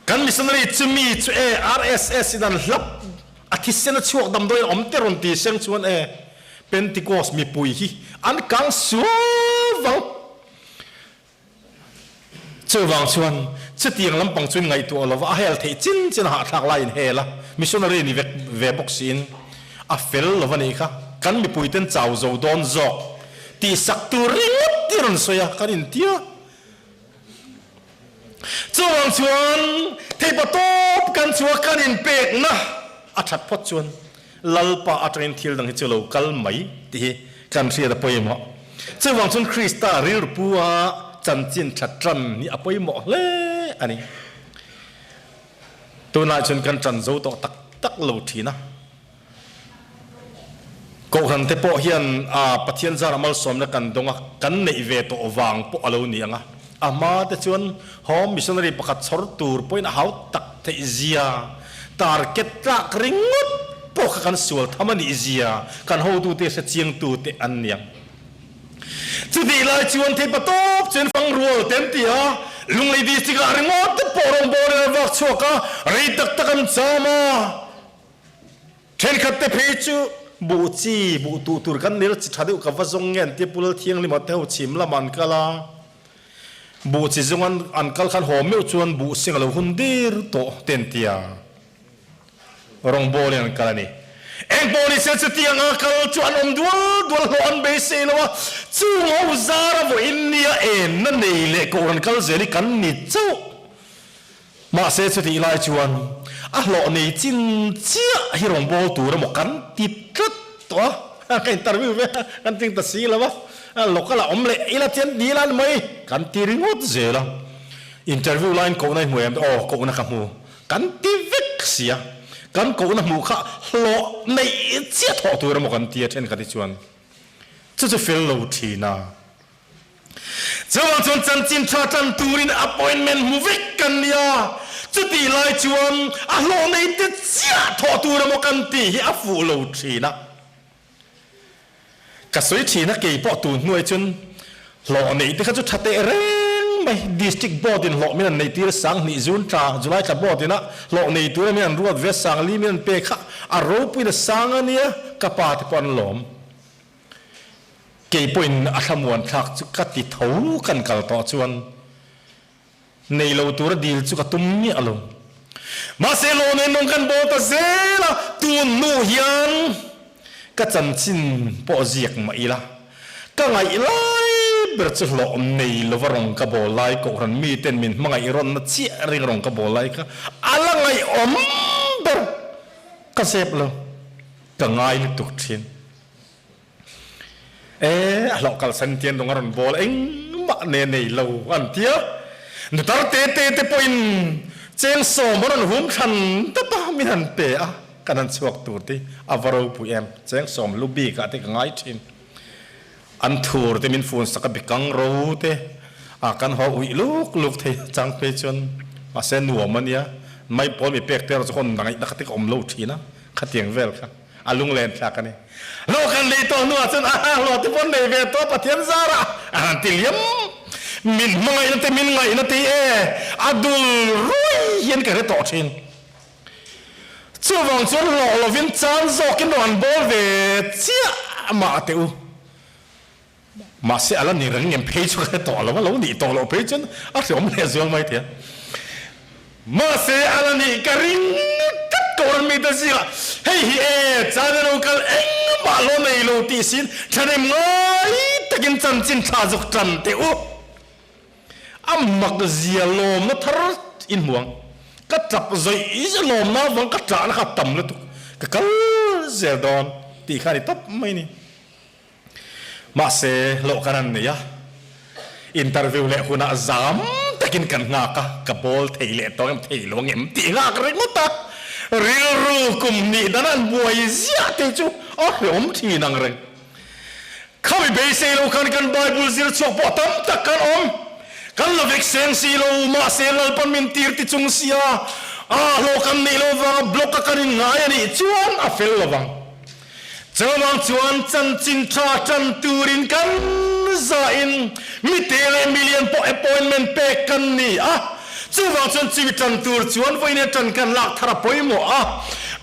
Kan missionary chu mi chu e RSS in an hlap a thisen a chhuak damdawiin awm te rawn ti seng chuan e Pentecost mipui hi an kang sual vang. Chuvang chuan chutiang lampang chuin ngaihtuah lova a hel theih chin chin a hahthlak laiin hel a, missionary ni vek ve bawk siin a fel lova nih kha kan mipuiten chau zo dawn zawk tih sak tur ringawt hi rawn sawi a, kan intia. Chuvang chuan theipa tawp kan chhuah kan inpekna a that phawt chuan Lalpa atangin thil dang hi chu lo kal mai tih hi kan hriat a pawimawh. Chuvang chuan Krista rilru pu a chanchin tha tan hi a pawimawh hle a ni. Tunah chuan kan tan zo tawh tak tak lo thin a. Kohhran te pawh hian a Pathian zara malsawmna kan dawng a, kan neih ve tawh vang pawh a lo ni ang a. A hma te chuan Home Missionary pakhat chhawr tur pawhin a hau tak theih zia, target tlak ringawt pawh kha kan sual tham a nih zia kan hotute hre chiangtute an ni ang. Chutih lai chuan theipa tawp chuan fang rual te an ti a, Lunglei District ah ringawt te pawh rawngbawlin an vak chhuak a, rei tak tak an cham a. Thenkhat te phei chu buh chi, buh tuh tur kan nil chi tha deuh ka va zawng nge an tia Pu Lalthianghlima te ho chhim lamah an kal a, buh chi zawng an an kal khan haw meuh chuan buh seng a lo hun dir tawh te an tia rawngbawlin an kal a ni. Engpawh ni se chutiang a kal chu an awm dual dual hlawh an beisei lo a, chung ho zar a vawiin nia enna nei leh kohhran kal zel hi kan ni chauh. Mahse chutih lai chuan a hlawh nei chin chiah hi rawngbâwl tur emaw kan ti tlat tawh a, ka interview ve a, kan tling ta si lo a, local ah awm leh ila chian dil a ni mai kan ti ringawt zel a, interview laiin kohna i hmu em? Aw kohna ka hmu kan ti vek si a, kan kohna hmuh kha hlawh neih chiah thawh tur emaw kan ti a thenkhat hi chuan chu chu fel lo thin a. Chuvang chuan chanchin tha tan turin appointment hmu vek kan ni a, chutih lai chuan a hlawh nei te chiah thawh tur emaw kan tih hi a fuh lo thin a. Ka sawi thin a, kei pawh tun hnuai chuan hlawh neih te kha chu tha teh reng mai, District Board in hlawh min an neih tir Sanghnih June thla, July thla Board ina hlawh nei tura min an ruat ve Sangli min an pek kha a ropuiin a sang a nia, ka pa te pawh an lawm. Kei pawhin a thlamuan thlak chu ka ti tho kan kal tawh chuan nei lo tura dil chu ka tum miah lo. Mahse lawm en rawng kan bawl ta zel a, tun hnu hian ka chanchin pawh ziak mah ila, ka ngaih lai ber chu hlawh nei lova rawng ka bawl lai kohhran miten min hmangaih rawnna chiah ring rawng ka bawl lai kha a la ngaihawm ber ka zep lo, ka ngai lutuk thin. E, a hlawh kalsan tian rawng a rawn bawl engmah ne nei lo an ti a. Nutar te te te pawhin cheng sawm a rawn hum thlan tawp a, min han pe a, kan han chhuak tur te a va ropui em, cheng sawm lu bik ah te ka ngai thin. An thur te min fun sak a bikang ro te a kan haw uih luk luk thei a chang phei chuan mahse nuam a nia, mai pawl mi pek te erawh chu hawn ngaihna kha te ka awm lo thin a, khatiang vel kha. A lunglen thlak a ni. Hlawh kan nei tawh hnuah chuan aha hlawh te pawn nei ve tawh Pathian zarah a han ti liam. Min hmangaihna te min ngaihna te hi e a dul ruai hian ka hre tawh thin. Chuvang chuan hlawh lovin chan zawkin rawn bawl ve chiah mah teh u. Mahse a la ni reng em phei chu ka hre tawh lo a, lo nih tawh loh phei chuan a hreawm leh zual mai thei a. Mahse a la nih ka ring tlat ko ran mite zingah hei hi e China lo kal engmah lo nei lo tih siin thahnem ngai takin chanchin tha zawk tan teh u. A mak zia lawmna thar in hmu ang. Ka tap zawih zawih lawmna avang ka ṭahna kha a tam lutuk. Ka kal zel dawn tih kha a ni tawp mai ni. Mahse, hlawh kan han nei a, interview leh hunah zam takin kan nghak a, ka bawl thei leh tawh em thei lo ang em tih nghak ringawt a, rilru kum hnih dan an buai ziah tih chu a hreawm thin ang reng. Khami beisei lo khan kan Bible zir chhuak pawh tam tak kan awm. Kan la vek seng si lo, mahse Lalpan min tir ti chung sia, a hlawh kan neih lo vanga block a kan inngai a nih chuan a fel lo vang. Chuvang chuan chanchin tha tan turin kan zahin mite leh milian pawh appointment pek kan ni a. Chuvang chuan chimi tan tur chuan vawiin tan kan lak thar a pawimawh a.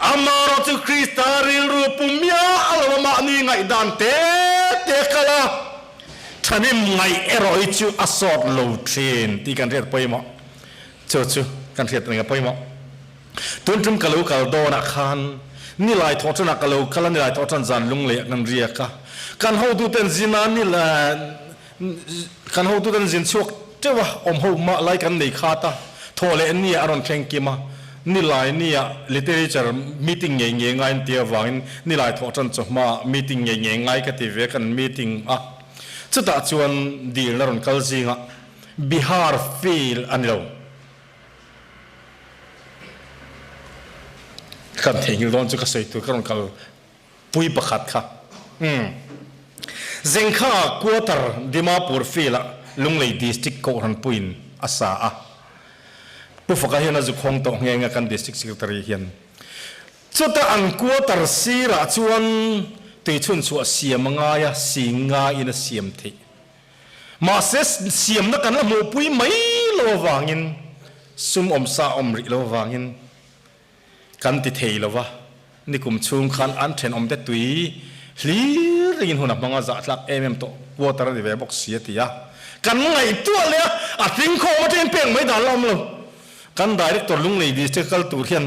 Amaherawh chu Krista rilru pu miah a lo a mahni ngaihdan te te kal a, thahnem ngaih erawh hi chu a sawt lo thin tih kan hriat pawimawh. Chu chu kan hriat reng a pawimawh. Tun tum ka lo kal dawnah khan Nilai thawhṭanah ka lo kal a, Nilai thawhṭan zan lunglei ah kan riak a, kan hotuten zin a nil kan hotuten zin chhuak teuh a, awm ho mah lai kan nei khat a, thawh leh ni ah a rawn thleng kim a, Nilai ni ah literature meeting ngei ngei ngai an ti avangin Nilai thawhṭan chawhma ah meeting ngei ngei ngai ka ti ve kan meeting a, chutah chuan dilna rawn kal zingah Bihar field a ni lo. Kan theihnghilh dawn chu ka sawi tur ka rawn kal pui pakhat kha. Umm. Zengkha quarter Dimapur field ah Lunglei District Kohhran puiin a sa a. Pu Faka hian a zukhawng tawh nghe nghe kan District Secretary hian. Chuta an quarter sirah chuan tuichhunchhuah siam a ngai a, sing ngaiin a siam theih. Mahse, siamna kan la hmuhpui mai lo avangin, sum awmsa awm rih lo avangin kan ti thei lo va, nikum chhung khan an thenawmte tui hlir ringin hun a hmang a, zahtlak em em tawh quarter a ni ve bawk si a ti a. Kan ngaihtuah leh a, a tlingkhawm atangin pek mai dan la awm lo. Kan Director Lunglei District kal tur hian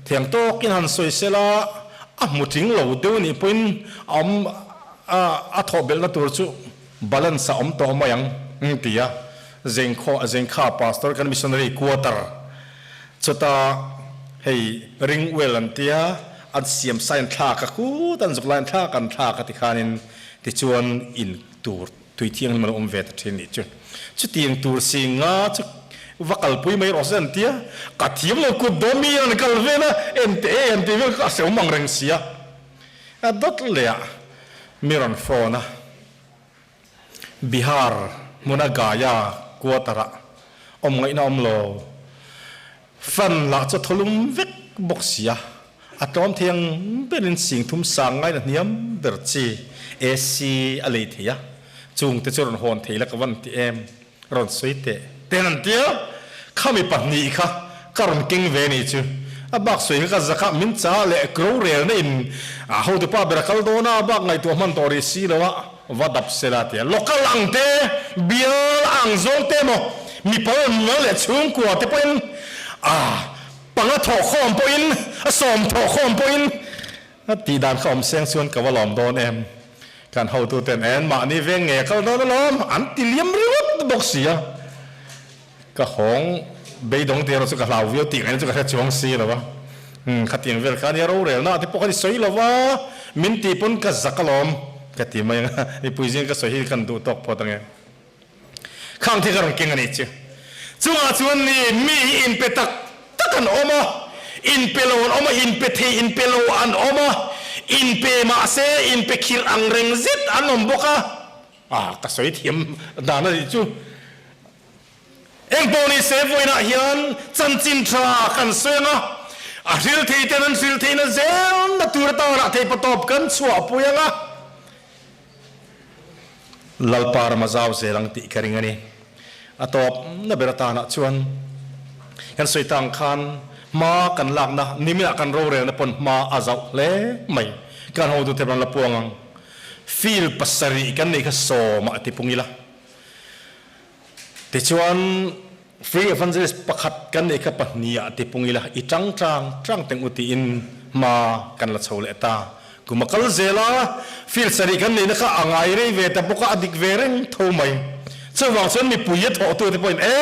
thiam tawkin han sawi sela, a hmu tling lo deuh anih pawhin a awm a thawh belhna tur chu balance a awm tawh mai ang ti a, Zengkhaw Zengkha Pastor kan Missionary Quarter chuta hei ring well an tia an siam sign thlak a kut an zuk lai an thlak an thlak a tikhanin tichuan in tur Tui thianghlim a lo awm ve ta thin nih chu. Chutiang tur si nga chu va kalpui mai rawh se an tia. Ka thiam lo kut dawn mi an kal vel a, en teh e an ti vel kha a hrehawm ang reng sia. A dawt leh ah mi rawn phone a, Bihar hmuna Gaya quarter ah awm ngaihna awm lo. Fan lah chu a tholum vek bawk sia. A tlawm thei ang berin sing thum sang ngaina hniam ber chi AC a lei thei a, chung te chu rawn hawn thei la ka van ti em, rawn sawi teh ten an tia, khami pahnih kha ka rawn keng ve ni chu, a bak sawi kha ka zak a, min cha leh rorelna in a hotu pa ber a kal dawn a, a bak ngaihtuah hman tawh rih si lo a, va dap sela tia local ang te, bial ang zawng te emaw, mipa nula leh chhungkua te pawhin a. Panga thawhkhawm pawhin, a sawm thawhkhawm pawhin a tih dan kha awm seng chuan ka va lawm dawn em. Kan hotuten en mahni veng nge a kal dawn alawm an ti liam ringawt bawk si a. Ka hawng beidawng tih erawh chu ka hlau viau tih ngaihna chu ka hre chuang si lo a. Umm khatiang vel kha nia rorelna te pawh kha ni sawi lo va, min tih pawn ka zak alawm ka ti mai ang a, mipui zing ka sawi hi kan duh tawk phawt ange. Khang thil ka rawn keng a nih chu. Chungah chuan ni mi hi inpe tak tak an awm a, inpe lo an awm a, inpe thei inpe lo an awm a, inpe mahse inpe khirh ang reng zet an awm bawk a. Ah ka sawi thiam dan a nih chu. Engpawh ni se vawiinah hian chanchin tha kan sawi ang a, a hril thei ten an hril theihna zelna tur atana theihpatawp kan chhuahpui ang a. Lalpa ram a zau zel ang tih ka ring a ni. A tawp na ber atanah chuan kan sawi ta ang khan hma kan lakna niminah kan rorelna pawn hma a zauh hle mai. Kan hotute rawn la puang ang. Field pasarih kan neih kha sawmah ti pung ila. Tichuan Free Evangelist pakhat kan neih kha pahnih ah ti pung ila i tang tang tang teng u tiin hma kan la chho leh ta. Kum a kal zel a, field sarih kan neihna kha a ngai rei ve ta bawk a, a dik ve reng tho mai. Chuvang chuan mipui a thawhtute pawhin e,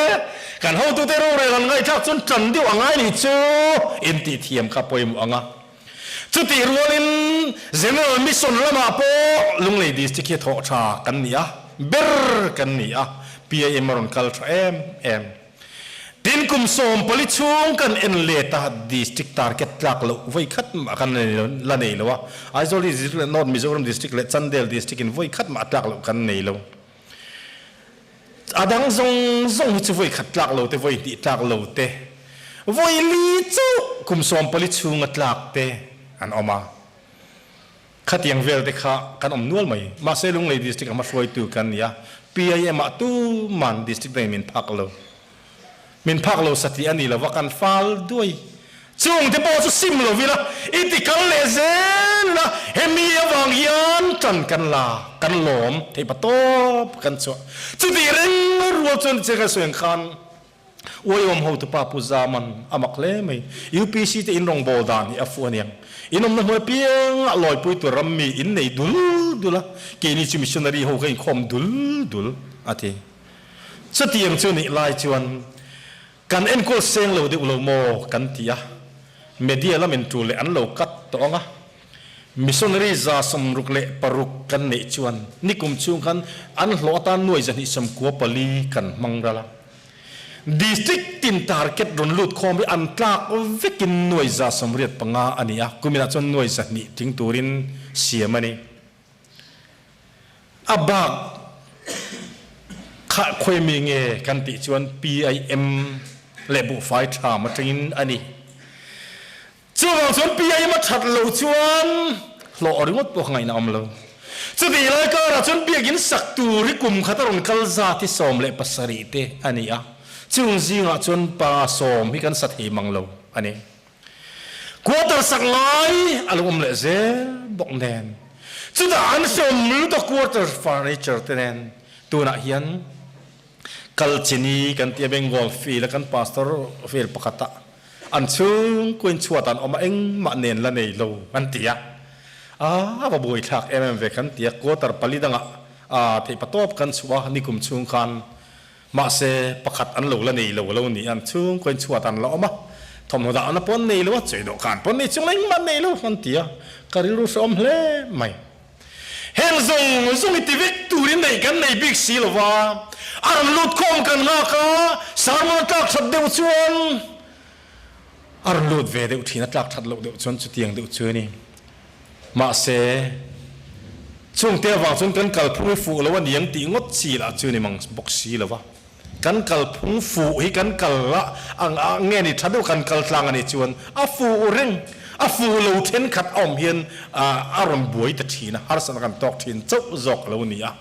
kan hotute rorel an ngaihthlak chuan tan deuh a ngai nih chu intih thiam kha pawimawh ang a. Chutih rualin General Mission lamah pawh Lunglei District hi thawh tha kan ni a, ber kan ni a, PIM a rawn kal tha em em. Tin kum 40 chhung kan en let a, District target tlak loh vawi khat mah kan la nei lo a, Aizawl District leh North Mizoram District leh Chandel District in vawi khat mah tlak loh kan nei lo. A dang zawng zawng hi chu vawi khat tlak lo te, vawi hnih tlak lo te, vawi li chauh kum 40 chhunga tlak te an awm a. Khatiang vel te kha kan awm nual mai. Mahse Lunglei District a hmahruaitu kan ni a, PIM ah tuman District dangin min phak lo. Min phak lo satih a ni lo va, kan fal duai. Chung te pawh chu sim lo ila, i ti kal leh zel ila, hemi avang hian tan kan la, kan lawm theih pa tawp kan chhuah. Chutih reng rual chuan che kan sawi ang khan Uaiawm hotu pa Pu Zaman a mak hle mai. UPC te in rawngbâwl dan hi a fuh aniang. In awmna hnuai piangah lawipui tur ram mi in nei dul dul a, keini chu missionary ho ka inkhawm dul dul a ti. Chutiang chu nih lai chuan kan enkawl seng lo deuh lo maw kan ti a, media lamin tul leh an lo cut tawh ang a, missionary 66 kan neih chuan nikum chhung khan an hlawh atan nuai 294 kan hmang ral a. District tin target rawn lut khawm hi an tlak vekin nuai 85 a ni a, kuminah chuan nuai 200 tling turin siam a ni. A bak kha khawi mi nge kan tih chuan PIM leh buhfai tham atangin a ni. Chuvang chuan PIM a that lo chuan hlawh ringawt pawh ka ngaihna awm lo. Chutih lai karah chuan biakinn sak tur hi kum khat a rawn kal zat hi 17 te a ni a, chung zingah chuan pa sawm hi kan sa thei mang lo a ni. Quarter sak ngai a lo awm leh zel bawk nen, chutah an sawm lut a quarter furniture te nen tunah hian Kalchini kan tia Bengal field a kan pastor vel pakhat ah an chhungkuin chhuat an awm a engmah nen la nei lo an ti a, a va buaithlak em em ve kan ti a, quarter pali dangah theihpa tawp kan chhuah a nikum chhung khan Mahse, pakhat an lo la nei lo a lo ni a, an chhungkaw in chhuat an la awm a, thawmhnaw dahna pawh an nei lo a, chei dawhkan pawh an nei chung engmah an nei lo an ti a, ka rilru hrehawm hle mai. Heng zawng zawng i ti vek turin neih kan nei bik si lo va, a rawn lut khawm kan nghak a, sermon a tlak that deuh chuan a rawn lut ve deuh thin, a tlak that loh deuh chuan chutiang deuh chu a ni. Mahse, chungte avang chuan kan kalphung hi fuh lo a ni ang tih ngawt chi lah chu ni mang bawk si lo va. Kan kalphung fuh hi kan kal a ang a nge ni tha deuh kan kal tlang a nih chuan a fuh reng, a fuh lo thenkhat a awm hian a rawn buai ta thin a, harsatna kan tawk thin chauh zawk a lo ni a.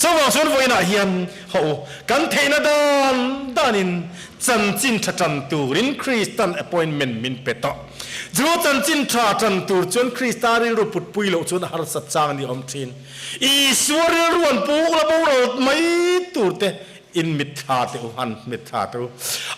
Chuvang chuan vawiinah hian haw u, kan theihna dan danin chanchin tha tan turin Kristan appointment min pe tawh. Chu chanchin tha tan tur chuan Krista rilru putpui loh chuan a harsat chang ni awm thin. Isua rilru an puk la boral mai tur te in mitthla teh u, han mitthla teh u.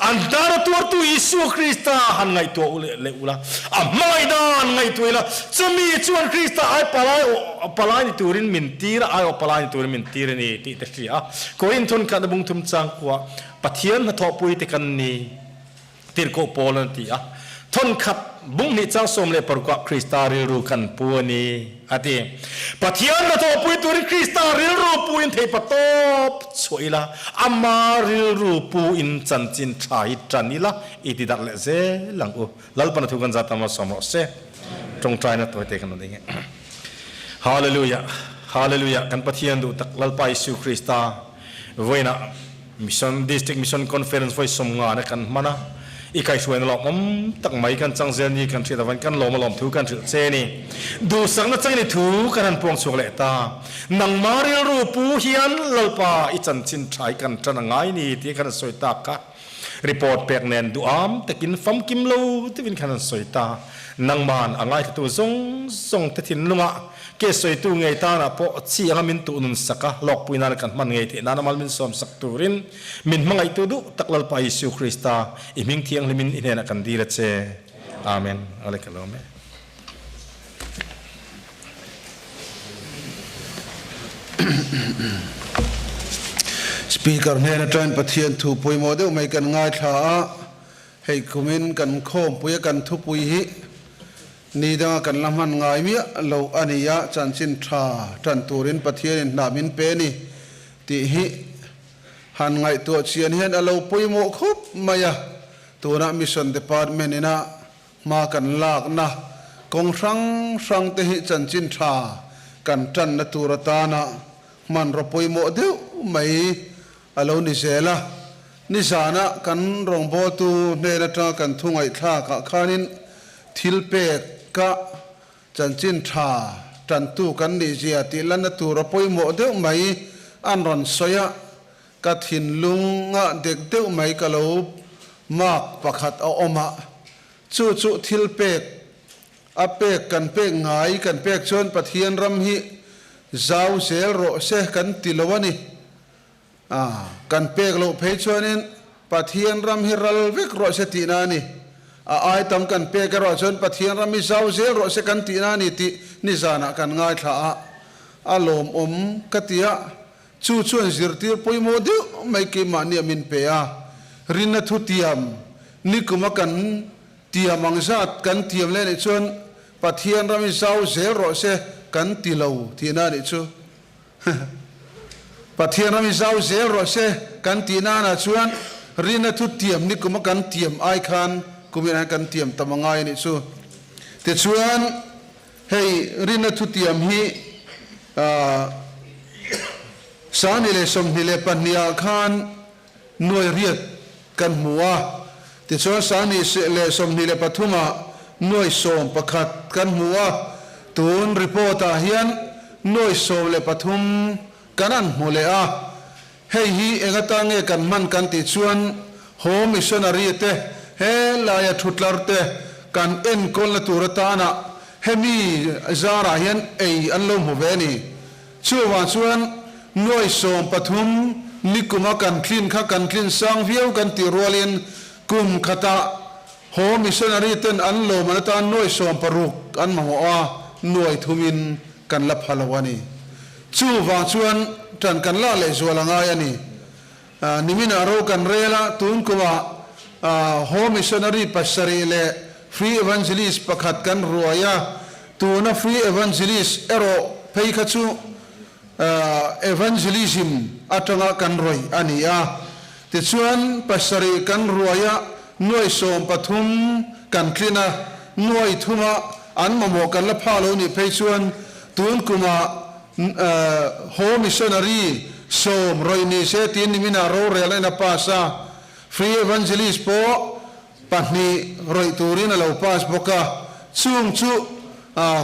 An tana tuartu Isua Krista han ngaihtuah u leh leh ula, a hmangaih dan ngaihtuah ila, chumi chuan Krista ai palai awh palai ni turin min tir a, ai awh palai ni turin min tir a ni tih te hria a. Korinthon khatna bung thum changkua Pathian hnathawhpui te kan ni. Tirhkoh Paul an ti a, Thawnkhat bung hnih chang 16 ah Krista rilru kan pu a ni, a ti. Pathian hnathawhpui turin Krista rilru pu in theipa tawp chhuah ila, ama rilru pu in chanchin tha hi tan ila i ti darh leh zel ang u. Lalpan a thu kan zat ama sawm rawh se. Tawngtaina tawi te kan rawn eng e. Hallelujah! Hallelujah! Kan Pathian duh tak Lalpa Isu Krista vawiinah Mission District Mission Conference vawi sawmngana kan hman a, i kaihhruaina lawmawm tak mai kan chang zel ni kan hriat avangin kan lawm a lawm thu kan hrilh che ni. Duhsakna changin i thu kan han puang chhuak leh ta. Nangma rilru pu hian Lalpa i chanchin tha hi kan tan a ngai ni tih khan an sawi tak kha. Report pek nen duham takin famkim lo deuhin khan an sawi ta. Nangman a ngaithlatu zawng zawng te thinlungah Ke sawitu ngei tanah pawh chi anga min tuh nun sak a, hlawkpui nana kan hman ngei theih nana mal min sawm sak turin min hmangaihtu duh tak Lalpa Isu Krista i hming thianghlimin i hnenah kan dil a che. Amen. Awle ka lawm e. Speaker hnen atangin Pathian thu pawimawh deuh mai kan ngaithla a, hei kumin kan khawmpui a kan thupui hi Ni danga kan la hman ngai miah lo a ni a, chanchin tha tan turin Pathianin hna min pe ni tih hi han ngaihtuah chian hian a lo pawimawh khawp mai a. Tunah Mission Department ina hma kan lakna kawng hrang hrang te hi chanchin tha kan tanna tur atana hmanraw pawimawh deuh mai a lo ni zel a. Nizana kan rawngbawltu hnen atanga kan thu ngaihthlakah khanin thil pek ka chanchin tha tantu kan nih zia tih lanna tur a pawimawh deuh mai an rawn sawi a, ka thinlung ah dek deuh mai ka lo mark pakhat a awm a, chu chu thil pek a pek kan pek ngai kan pek chuan Pathian ram hi zau zel rawh se kan ti lo a ni. A, kan pek loh phei chuanin Pathian ram hi ral vek rawh se tihna a ni. A ai tam kan pek erawh chuan Pathian ram hi zau zel rawh se kan tihna a ni tih nizanah kan ngaithla a, a lawmawm ka ti a, chu chuan zirtir pawimawh deuh mai keimahni a min pe a, rinna thutiam nikuma kan tiam ang zat kan tiam leh nih chuan Pathian ram hi zau zel rawh se kan ti lo tihna a nih chu. Pathian ram i zau zel rawh se kan tih nanah chuan rinna thu tiam ni kuma kan tiam ai khan kumin ah hian kan tiam tam a ngai a nih chu. Tichuan hei rinna thu tiam hi 2022 ah khan nuai riat kan hmu a, tichuan 2023 ah nuai 11 kan hmu a, tun report ah hian nuai 13 kan an hmu leh a, hei hi eng atan nge kan hman kan tih chuan Home Missionary te helaia thutlar te kan enkawlna tur atana hemi zarah hian ei an lo hmu ve a ni. Chuvang chuan nuai 13 nikuma kan tlin kha kan tlin sang viau kan tih rualin kum khatah haw missionary ten an lawm an atan nuai 16 an mamawh a, nuai thumin kan la pha lo a ni. Chuvang chuan tan kan lak leh zual a ngai a ni. Niminah ro kan rel a, tun kumah haw missionary 7 leh free evangelist pakhat kan ruai a, tuna free evangelist erawh phei kha chu evangelism atanga kan rawih a ni a. Tichuan 7 kan ruai a, nuai 13 kan tlin a, nuai thuma an mamawh kan la pha lo nih phei chuan tun kumah Haw missionary 10 rawih ni se tiin niminah rorelna in a pass a, Free Evangelist pawh 2 rawih turin a lo pass bawk a, chung chu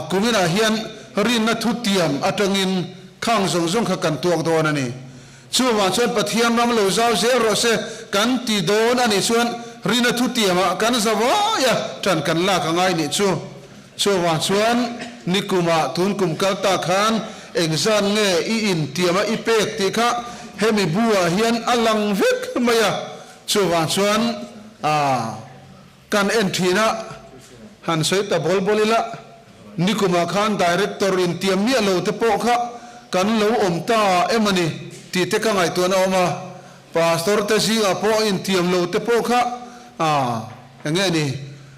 kuminah hian rinna thutiam atangin khang zawng zawng kha kan tuak dawn a ni. Chuvang chuan Pathian ram lo zau zel rawh se kan ti dawn a nih chuan rinna thutiamah kan za vaia tan kan lak a ngai nih chu. Chuvang chuan nikumah tun kum kal ta khan engzat nge i intiam a i pek tih kha hemi bu ah hian a lang vek mai a. Chuvang chuan. A kan en thin a, han sawi ta bawl bawl ila, nikumah khan Director in tiam miah lo te pawh kha kan lo awm ta em a ni tih te ka ngaihtuahna a awm a, Pastor te zingah pawh in tiam lo te pawh kha a enge ni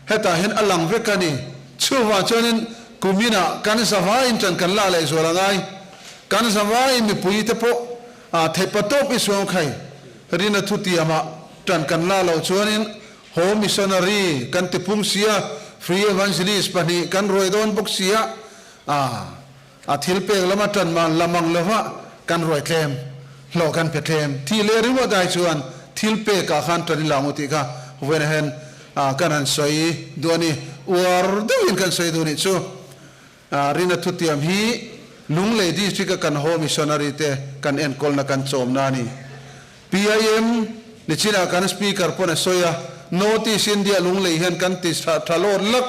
hetah hian a lang vek a ni. Chuvang chuanin kuminah kan zavaiin ṭan kan la leh zual a ngai. Kan zavaiin mipui te pawh a theihpa tawp i suam khai rina thutiamah ṭan kan la loh chuanin Home Missionary kan ti pung sia, Free Evangelist pahnih kan ruai dawn bawk sia, a A thil pek lama ṭan man la mang lova kan ruai tlem, hlawh kan pe tlem. Thih leh ringawt ai chuan thil pekah khan ṭan i la ang u tih kha vawiin hian kan han sawi duh a ni. Uar deuhin kan sawi duh nih chu. Rina thutiam hi Lunglei District a kan haw missionary te kan enkawlna kan chawmna a ni. PIM nichinah kan Speaker pawn a sawi a, North East India Lunglei hian kan ti tha lawt lak.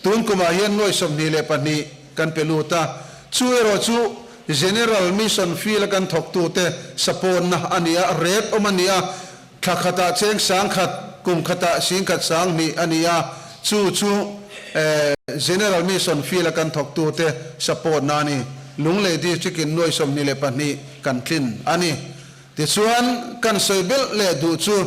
Tun kumah hian nuai 22 kan pe lut a, chu erawh chu General Mission Field a kan thawktute support-na a ni a, rate awm a ni a, thla khatah cheng sangkhat, kum khatah singkhat sanghnih a ni a, chu chu General Mission Field a kan thawktute support-na a ni. Lunglei District-in nuai 22 kan tlin a ni. Tichuan, kan sawi belh leh duh chu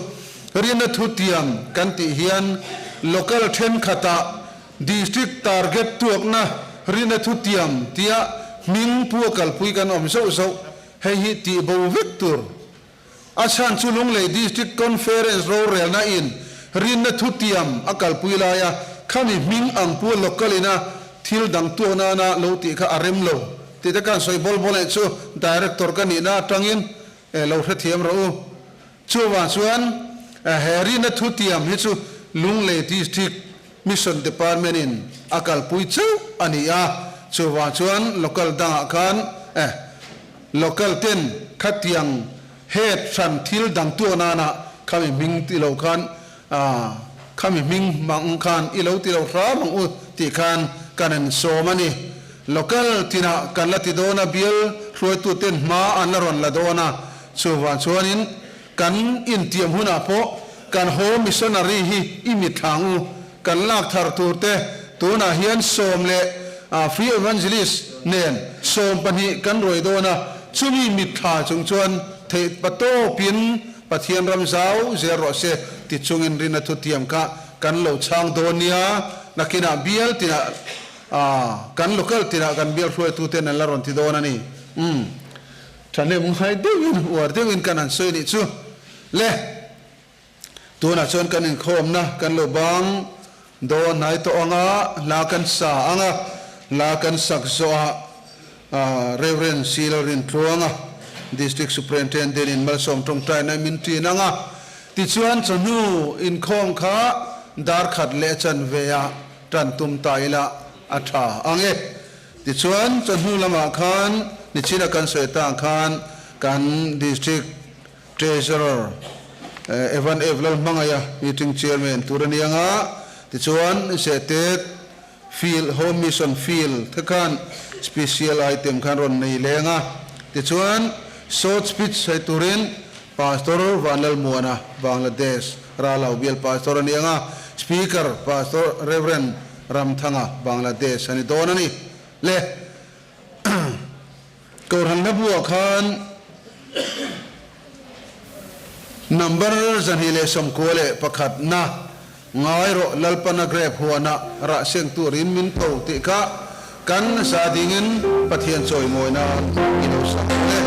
rinna thutiam kan tih hian local thenkhatah district target tuakna rinna thutiam tia hming pu a kalpui kan awm zauh zauh, hei hi tih bo vek tur. A chhan chu Lunglei District Conference rorelna in rinna thutiam a kalpui laia khami hming ang pu local ina thil dang tuak nana lo tih kha a rem lo tih te kan sawi bawl bawl eh chu Director ka nihna atangin eh lo hrethiam rawh u. Chuvang chuan he rina thutiam hi chu Lunglei District Mission Department in a kalpui chauh a ni a, chuvang chuan local dangah khan eh local ten khatiang head hran thil dang tuak nana khami hming ti lo khan A, khami hming hmang khan i lo ti lo hram ang u tih khan kan en sawm a ni. Local tinah kan la ti dawn a, bial hruaituten hma an la rawn la dawn a, chuvang chuanin kan intiam hunah pawh kan haw missionary hi i mitthla ang u, kan lak thar tur te tunah hian sawm leh free evangelist nen 12 kan ruai dawn a, chumi mitthla chung chuan theih patawpin Pathian ram zau zel rawh se ti chungin rinna thutiam kha kan lo chhang dawn nia, nakinah bial tinah ah kan local tinah kan bial hruaituten an la rawn ti dawn a ni. Umm thahnem ngai deuhin uar deuhin kan han sawi nih chu le. Tunah chuan kan inkhawmna kan lo bang dawn hnai tawh ang a, hla kan sa ang a, hla kan sak zawh ah Rev. Silo Rintluanga, District Superintendent in malsawm tawngtaina min ṭin ang a, tichuan chawhnu inkhawm kha dar khat leh chanve ah ṭan tum ta ila a ṭha ang e. Tichuan chawhnu lamah khan nichina kan sawi tang khan kan District Treasurer Evan F. Lalhmangaia Meeting Chairman tur a ni ang a, tichuan Zehtet Field, Home Mission Field te khan Special Item khan rawn nei leng a, tichuan Short Speech sawi turin Pastor Vanlalmuana, Bangladesh, Ralau Bial Pastor a ni ang a, Speaker Pastor Rev. Ramthanga, Bangladesh a ni dawn a ni. Le Kohhran hlabuah khan Number 291 na ngai rawh Lalpana grep huana rah seng turin min ko tih kha kan za dingin Pathian chawimawina i lo sak ang e.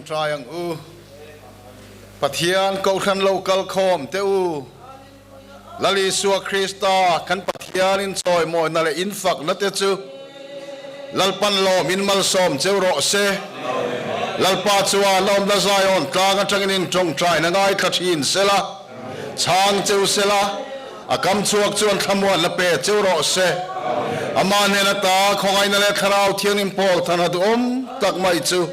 tawngtai ang u. Pathian Kohhran lo kal khawm teh u. Lal Isua Krista kan Pathian in chawimawina leh in fakna te chu Lalpan lawm in malsawm cheu rawh se. Lalpa chuan a awmna Zion tlang atangin in tawngtaina ngaithla thin sela, chhang cheu sela, a kam chhuak chuan thlamuan la pe cheu rawh se. Amah hnen ata khawngaihna leh Thlarau Thianghlim pawl than a duhawm tak mai chu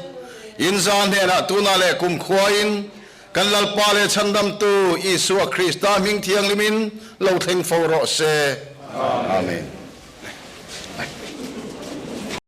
inza hnenah tunah leh kumkhuain Kan Lalpa leh Chhandamtu Isua Krista hming thianghlimin lo thleng fo rawh se. Amen.